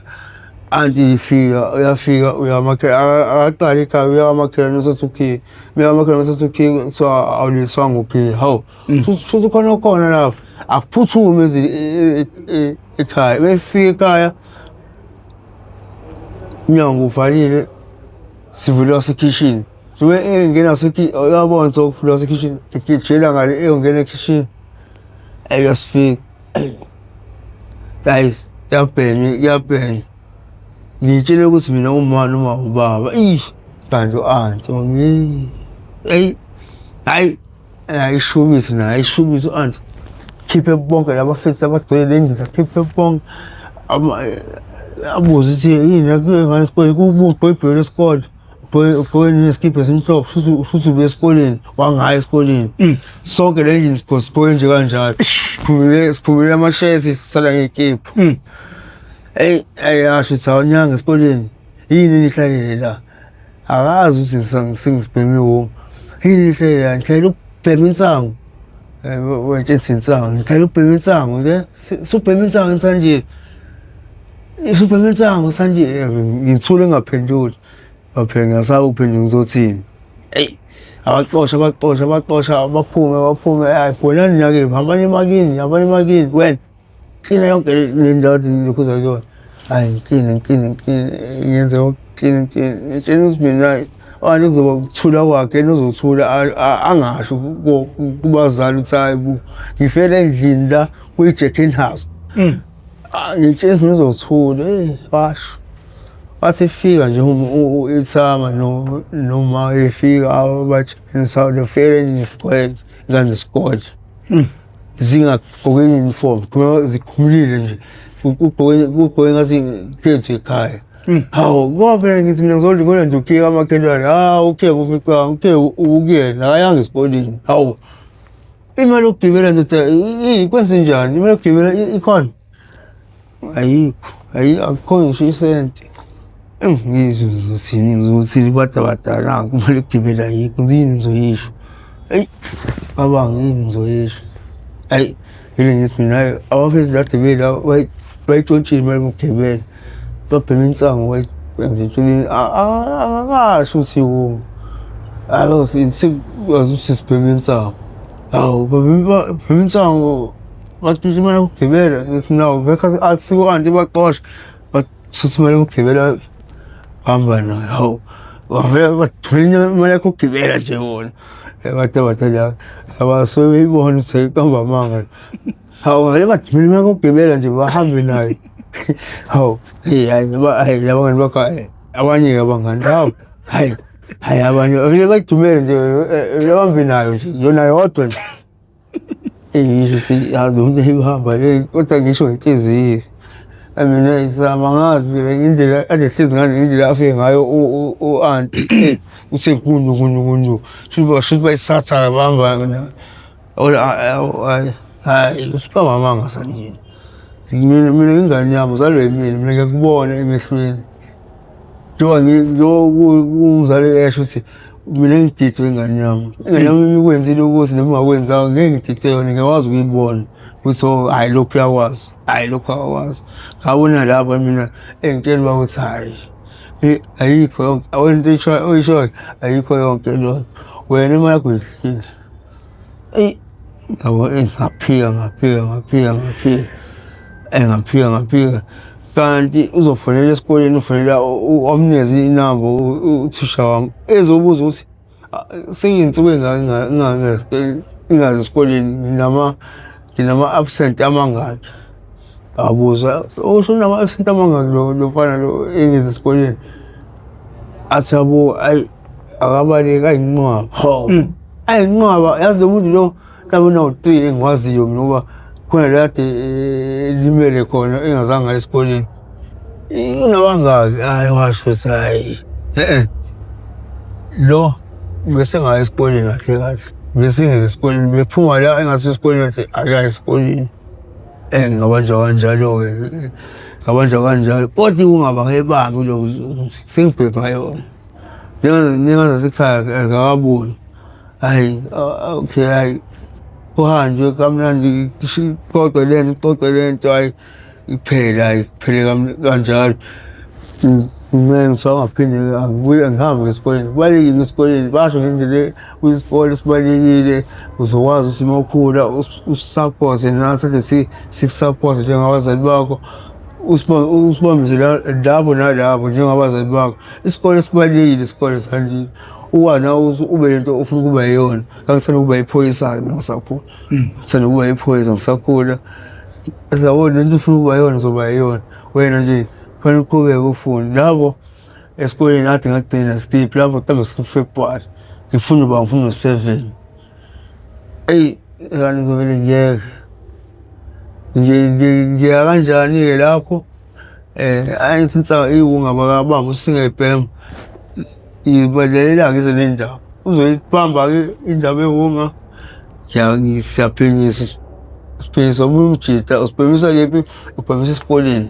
Anti fika uyafika uya akaqali ekhaya uya kwamakhelwane uthatha ukhiye. Uya kwamakhelwane uthatha ukhiye kuthiwa awuliswanga ukhiye. Hawu shuthi khona okhona lapho. Akuphuthume ekhaya. Befika ekhaya umnyango uvalile sivule wasekhishini. Njengoba engena uyabona ukuthi ukuvula wasekhishini egijela ngale eyongena ekhishini. Eyasifika. Guys, kuyabhenywa kuyabhenywa. Ngiyitshele ukuthi mina uma noma ubaba. Eish kanti u-anti eyi hayi ayishubise naye ayishubise u-anti. Khiphe bonke laba fethi abagcwele le ndlu akhiphe bonke. Abuze ukuthi yini ngane esikoleni kubuze ibheke lesikole. Ugqoke nesikibha esimhlophe shuthi ubuya esikoleni wangaya esikoleni. Sonke le ndlini sigqoke nje kanjalo. Sikhumule sikhumule amashethi sisala ngey'kibha. Eyi ayasho ukuthi awunyanga esikoleni yini nihlalele la. Akazi ukuthi sengibheme ihhoma. Yini nihlalele la nihlalele ukubhema insangu. Wayetshenisa insangu nihlalele ukubhema insangu nje subhema insangu nsanje. Subhema insangu sanje ngithule ngingaphenduli. Phela ngiyasaba ukuphendula ngizothini. Eyi abaxosha abaxosha abaxosha baphume baphume hayi bhonani nakephi hambani emakini hambani emakini wena klina yonke le ndawo lokhuza kuyona. Hhayi ngikline ngikline ngikline ngenze konke ngikline ngikline ngitshela ukuthi mina okanye kuzoba ukuthula kwakhe yena uzothula angasho kubazali ukuthi hhayi bo ngifele endlini la kuyi-Jack house. Ngitshela ukuthi ngizothula, eyi washo. Wathi efika nje ithama noma efika abatshengisa lufike ngigcwele ingane zesikole. Zingagqokile uniform, zikhumulile nje. Kugqoke ngathi kuhlezi ekhaya. Hawu, ngoba phela ngithi mina ngizolingona nje ukhiye kamakhelwane. Hawu, ukhiye ngufica, ukhiye ukuyena, akayanga esikoleni. Hawu. Imali yokugibela ndoda kwenzenjani? Imali yokugibela ikhona? Ayikho, ayi akukho ngisho isenti. Ngizwe ngizothini ngizothini kubantu abadala nanku imali yokugibela ayikho yini ngizoyisho. Eyi cabanga yini ngizoyisho. Ayi ngile ngithi mina hhayi abafethu kade bela bayitshontshile imali yokugibela. Babhema insangu ngitshela akakasho ukuthi iwunga. Alo sikwazi ukuthi sibheme insangu. Hawu babhema insangu batshontsha imali yokugibela. Ngithi no bekhathi afike u-anti baxosha bathatha imali yokugibela hamba nayo. Hawu bavele bathumela imali yakho yokugibela nje bona. Abantu abadala abasuke beyibona ukuthi ayiqamba amanga. Hawu vele bathumela imali yokugibela nje bahambe nayo. Hawu, hey hayi ngoba hayi laba ngani bakho abanye-ke abangani hawu hayi hayi abanye vele bayithumele nje bahambe nayo nje yona yodwa nje. Ngisho ukuthi yazi umuntu ehamba le kodwa ngisho ngenhliziyo. Mina ngizama ngazi phela indlela anehlezi ngayo indlela afike ngayo u-anti uthe kundu kundu kundu shuthi bayisatha bahamba mina. Hayi usiqamba amanga sanjena. Mina ingane yami uzalwe yimina mina ngiyakubona emehlweni. Njengoba njengoba umzali esho ukuthi mina ngididwe ingane yami. Ingane yami ikwenzile ukuthi noma ungakwenzanga ngeke ngididwe yona ngiyakwazi ukuyibona ukuthi oh hhayi lokhu uyakwazi, hhayi lokhu akakwazi. Ngabona lapho mina engitshela uba ukuthi hhayi ayikho yonke into oyishoyo ayikho yonke lona. Wena imali yakho uyihlile. Eyi yabo eyi ngaphika ngaphika ngaphika ngaphika eyi ngaphika ngaphika kanti uzofonela esikoleni ufonela wamnikeza inamba uthisha wami ezobuza ukuthi seyinsuku ey'ngaki ngingazi esikoleni nginama-absent amangaki abuza usho unama-absent amangaki lo mfana lo engezi esikoleni athi yabo ayi akabaleki ayinqwaba hawu ayinqwaba yazi lo muntu lo mhlawumbe unawu-three engiwaziyo mina ngoba khona la kade elimele khona engazange aye esikoleni unabangaki hayi washo ukuthi hhayi e-e lo bese ngayo esikoleni kahle kahle bese ngeze esikoleni bephuma la engathi esikoleni kahle akayi esikoleni um ngabanjwa kanjalo-ke ngabanjwa kanjalo kodwa kungabangebambi lo sengibhebha yona Ningazasekhaya akakaboni. Hhayi, okay hhayi kuhanjwe kamnandi ixoxe le nto ixoxe le nto hhayi iphele hhayi kuphele kanjalo. Mina ngisangaphinde angibuye ngihambe esikoleni. Kubalulekile esikoleni basho ngendlela kwisikole sibalulekile uzokwazi ukuthi uma ukhula usisaphothe nathi sikusapothe njengabazali bakho. Usibambise labo nalabo njengabazali bakho. Isikole sibalulekile isikole Sandile. Uwa nawe ube lento ofuna ukuba yiyona. Ngangithanda ukuba yiphoyisa-ke mina ngisakhula. Ngithanda ukuba yiphoyisa ngisakhula. Yabo lento ofuna ukuba yiyona uzoba yiyona. Wena nje kufanele uqhubeke ufunde. Labo esikoleni kade ngagcina skip lapho mhlawumbe February. Ngifuna uba ngifuna u-seven. Eyi ngane ngizovele ngiyeke. Ngiya kanjani-ke lapho angithi insangu iwunga bakabamba usingayibhema. Ngibalekela ngize nendaba. Uzoyibamba-ke indaba ewunga siyaphenyisa. Siphenyisa omunye umjita, usibhemisa kephi? Ubhemisa esikoleni.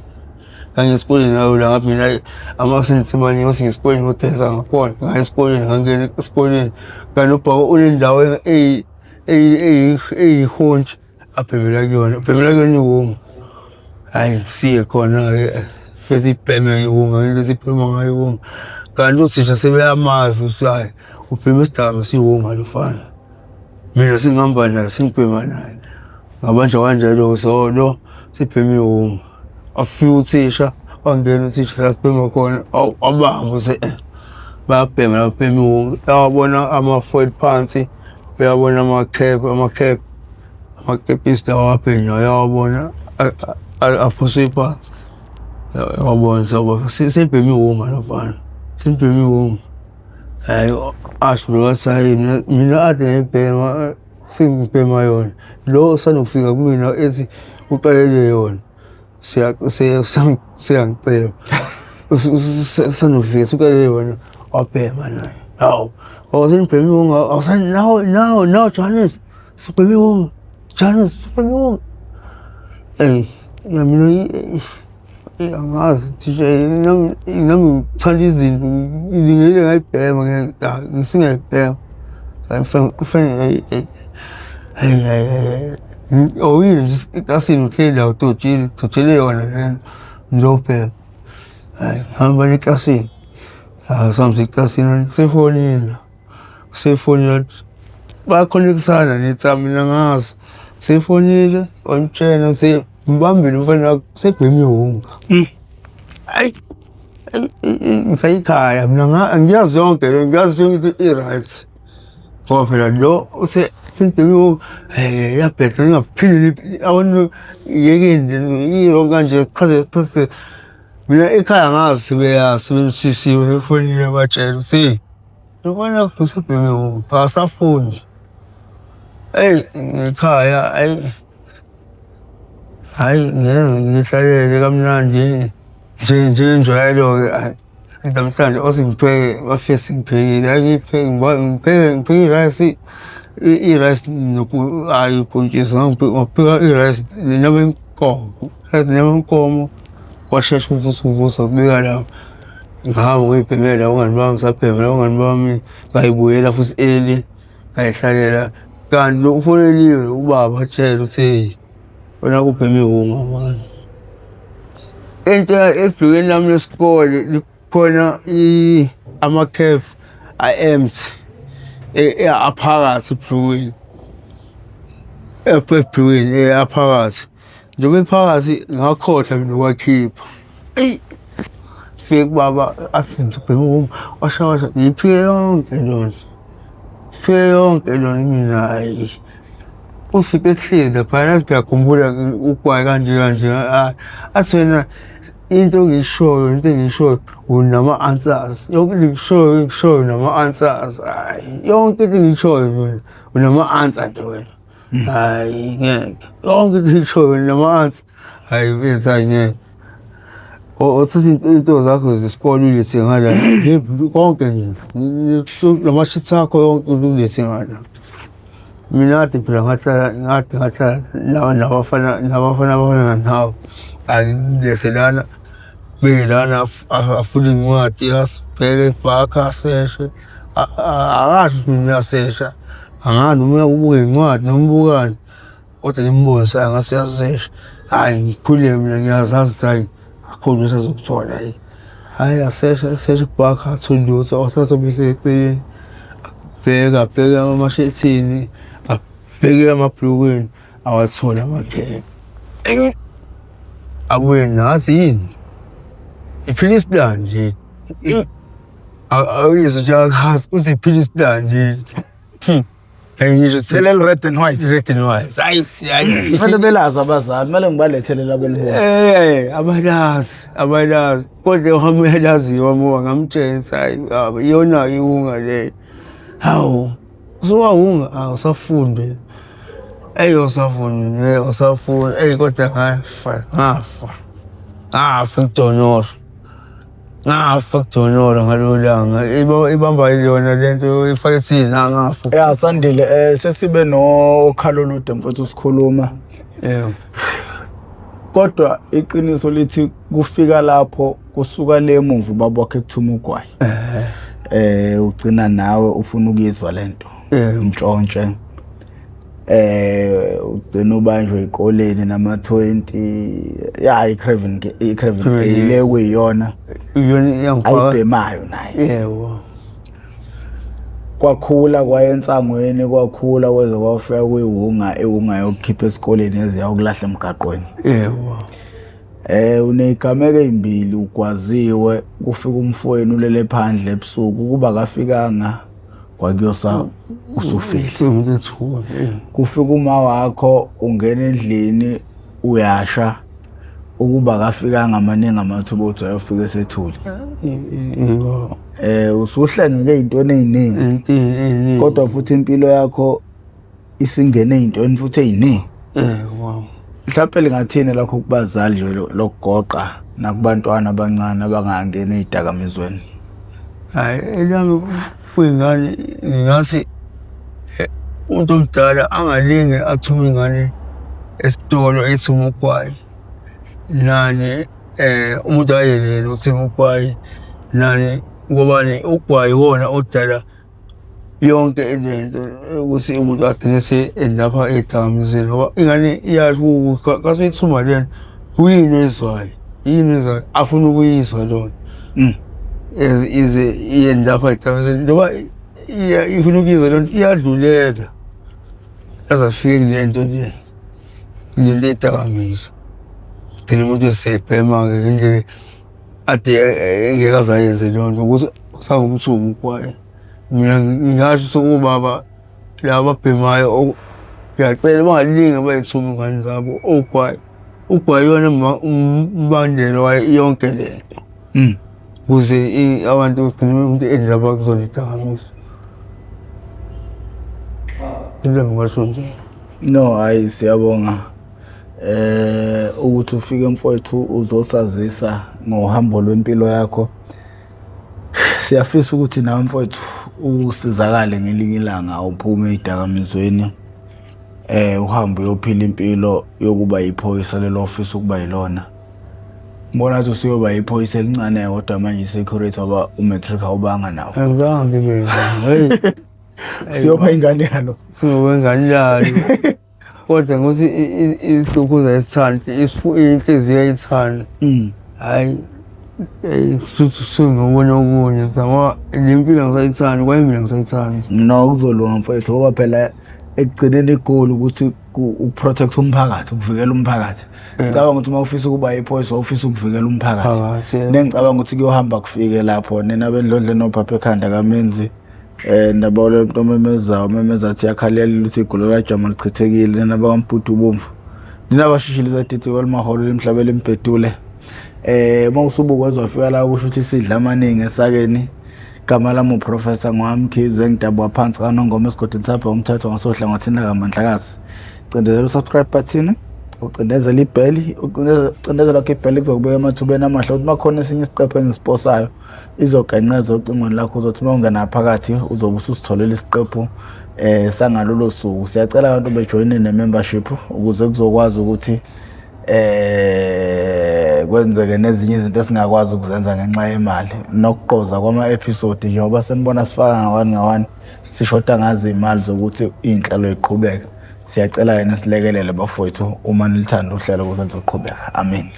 Ngangiyesikoleni ngayo la ngathi mina ama-absentee maningi ukuthi ngesikoleni ngodayisa ngakhona. Ngaya esikoleni ngangena esikoleni kanti ubhaka unendawo eyihhontshi abhemela kuyona, ubhemela kuyona iwunga. Hhayi siye khona-ke fike siyibheme iwunga ngento esibhema ngayo iwunga. Kanti othisha sebeyamazi ukuthi hhayi ubhema isidakamizwa esiyiwunga lo mfana. Mina sengihamba naye sengibhema naye. Ngabanjwa kanjalo-ke so lo sibhema iwunga. Wafika uthisha wangena uthisha la sibhema khona wabamba ukuthi bayabhema la babhema iwunga. Uyawabona ama-foil phansi, uyabona ama-cap, ama-cap, amakepisi lawa abhenywayo uyawabona. Aphoswe phansi. Wabona sawubona sebhema iwunga lo mfana. Sebhema iwunga. Hhayi asho lo wathi hhayi mina mina ade ngibhema sengibhema yona. Lo osanokufika kumina ethi uqalele yona. Siyangiceba. Sanokufika uqalele yona wabhema naye. Hawu, awusenibhema iwunga awusani nawe nawe nawe Johannes sibhema iwunga. Johannes sibhema iwunga. Eyi, ya mina angazi thisha nami nami ngithanda izinto ngingeke ngayibhema ngeke ngisingayibhema. Kufanele hayi hayi hayi awuyile nje eklasini uhleli la utotshile utotshele yona le ngizobhema. Hayi ngihamba eklasini. Hawu sihamba eklasini sefonini la. Sefonile bayakhonekisana nethi mina ngazi. Sefonile wamtshela ukuthi ngibambile umfana wakho sebhema iwunga. Hayi ngisayikhaya mina ngiyazi yonke le ngiyazi ukuthi i-right. Ngoba phela lo use sengibhema iwunga hey yabheda ningaphinde yabona yekeni i-wrong kanje chaze chaze. Mina ekhaya ngazi sebeyazi sebemsisiwe efonini batshela ukuthi Ubona usebheke kuphi akasafundi. Eyi ngekhaya ayi hhayi ngeke ngihlalele kamnandi nje njengenjwayelo-ke hhayi. Namhlanje ose ngipheke bafike sengiphekile hhayi ngipheke ngipheke ngipheke i-rice i-rice hhayi ubhontshisi ngapheka i-rice nenyama yenkomo, rice nenyama yenkomo kwashesha umfutho umfutho kubeka lapho. Ngihamba ngiyibhemela nabangani bami sabhema nabangani bami ngayibuyela futhi early ngayihlalela kanti lo ufoneliwe ubaba atshele ukuthi hey wena kubhema iwunga mani. Into ebhlukweni lami lesikole likhona ama-cap a-empty aphakathi ebhlukweni ebhlukweni aphakathi. Njengoba ephakathi ngakhohlwa mina ukwakhipha. Eyi fike kubaba athi ngibhema uma washa washa ngiyiphike yonke lona. Phike yonke lona mina hhayi. Ufike ehlezi laphayana athi uyakhumbula ugwayi kanje kanje athi wena into engiyishoyo into engiyishoyo unama-answers. Yonke into engiyishoyo engiyishoyo unama-answers. Hhayi yonke into engiyishoyo mina unama-answer nje wena. Hhayi ngeke yonke into engiyishoyo unama-answer. Hhayi mfethu hhayi ngeke. Othatha iy'nto zakho zesikole ulethe ngala konke nje nama-sheets akho yonke into ulethe ngala. Mina kade phela ngahlala ngade ngahlala nabafana nabafana abafana nawe. Angilethe lana beke lana afune iy'ncwadi asibheke ebhakha aseshe. Akasho ukuthi mina uyasesha angazi noma ubuka iy'ncwadi noma ubukani. Kodwa ngimbonise ngathi uyasesha. Hhayi ngikhulile mina ngiyazazi ukuthi hhayi akukho lutho azokuthola hhayi. Hhayi aseshe aseshe ibhakha atholi lutho wathatha ubese eceleni. Abheke abheke amashethini abheke amabhlukweni awathole amaphepha. Abuye nathi yini? Iphilisi lani nje? Awuyizwa nje akazi uthi iphilisi lani nje. Ngisho Leli red and white. Red and white. Hayi hayi. Kumele belazi abazali, kumele ngibalethele labelibona. Eh, abalazi, abalazi. Kodwa wami uyalazi wami ngamtshela ukuthi hayi baba iyona iwunga le. Hawu, usuwawunga awusafundi. Eyi awusafundi, eh awusafundi. Eyi kodwa ngafa, ngafa. Ngafa ekudonora. Ngafa kudonora ngalolo langa. Ibamba yona lento ifake thina ngafa. Ya Sandile sesibe nokhalo olude mfowethu sikhuluma. Yebo. Kodwa iqiniso lithi kufika lapho kusuka le emuva ubaba wakhe ekuthuma ugwayi. Ugcina nawe ufuna ukuyizwa lento. Yebo. Ntshontshe. Ugcina ubanjwe ezikoleni nama 20 ya iCraven iCraven Craven, le kuyiyona Iyona iyangifaka. ayibhemayo naye. Yebo. Kwakhula kwaye ensangweni kwakhula kweze kwafika kuyiwunga iwunga yokukhipha esikoleni eziya ukulahla emgaqweni. Yebo. Unezigameko ezimbili ugwaziwe kufika umfowenu ulele phandle ebusuku kuba kafikanga kwakuyosa usufile. Umuntu ethuka. Kufika uma wakho ungena endlini uyasha. Ukuba akafikanga maningi amathuba okuthi wayofika esethule. Yebo. Usuhlengeke ey'ntweni ey'ningi. Into eyiningi. Kodwa futhi impilo yakho isingene ey'ntweni futhi ey'ningi. Yebo. Mhlawumpe lingathini lakho kubazali nje lokugoqa nakubantwana abancane abangangeni ey'dakamizweni? Hhayi, elami kuyingane ngingathi umuntu omdala angalinge athume ingane esitolo ethume ugwayi. Nani umuntu ayelele uthenga ugwayi nani ngobani ugwayi iwona odala yonke lento ukuthi umuntu agcine se-end-up-a ey'dakamizweni ngoba ingane iyasho ukuthi kathi uyithuma lento kuyini oyizwayo, yini oyizwayo, afuna ukuyizwa lona. Ize iye-end-up-a ey'dakamizweni njengoba ifuna ukuyizwa lento iyadlulela aze afike kule nto le, kule nto yedakamizwa. Gcina umuntu esebhema-ke ngendlela ade engeke aze ayenze leyo nto ukuthi kusangumthumo ugwayi. Mina ngingasho ukuthi obaba laba ababhemayo ngiyacela bangalinge bayithume iy'ngane zabo ogwayi. Ugwayi iwona umbandela wayo yonke le nto. Ukuze abantu bagcine umuntu endaba kuzona iy'dakamizwa. Into engingasho nje. No, hayi siyabonga. Ukuthi ufike mfowethu uzosazisa ngohambo lwempilo yakho. Siyafisa ukuthi nawe mfowethu usizakale ngelinye ilanga uphume ey'dakamizweni. Uhambe uyophila impilo yokuba yiphoyisa lelo ofisa ukuba yilona. Ngibona ngathi usuyoba yiphoyisa elincane kodwa manje i-security ngoba u-matric awubanga nawo. Angizange ngibe hey. Siyoba ingane yalo. Siyoba ingane yalo. Kodwa ngokuthi ihlukhuza isithanda, inhliziyo ayithanda. Hhayi, sengibona okunye ngoba le mpilo angisayithandi, kwayimina angisayithandi. No, kuzolunga mfowethu ngoba phela ekugcineni igoli ukuthi uku-protect umphakathi, ukuvikela umphakathi. Ngicabanga ukuthi uma ufisa ukuba yiphoyisa ufisa ukuvikela umphakathi. Nengicabanga ukuthi kuyohamba kufike lapho nina bendlondle nophapha ekhanda kaMenzi. Ndaba lo muntu omemezayo umemeza athi yakhalela ukuthi igula lajama lichithekile nina bakaMbhudu ubomvu. Nina bashishiliza didi kwalimaholo lemhlaba elimbhedule. Uma usubuka wafika la kusho ukuthi sidla amaningi esakeni. Igama lami uProfessor Ngwamkhize ngidabuka phansi kaNongoma esigodini sapha umthetho ngasohlangothini lakaMandlakazi. Cindezela u-subscribe button, ucindezela ibheli, ucindezela lakho ibheli kuzokubeka emathubeni amahle ukuthi makhona esinye isiqephu engisiposayo izogenqeza ocingweni lakho uzothi uma ungena phakathi uzobe ususitholela isiqephu sangalolo suku. Siyacela abantu bejoyine ne-membership ukuze kuzokwazi ukuthi kwenzeke nezinye izinto esingakwazi ukuzenza ngenxa yemali nokuqoza kwama-episode njengoba senibona sifaka ngawani ngawani sishoda ngazo iy'mali zokuthi iy'nhlelo y'qhubeke. Siyacela-ke nisilekelele bafowethu uma nilithanda uhlelo ukuze lizoqhubeka. Amen.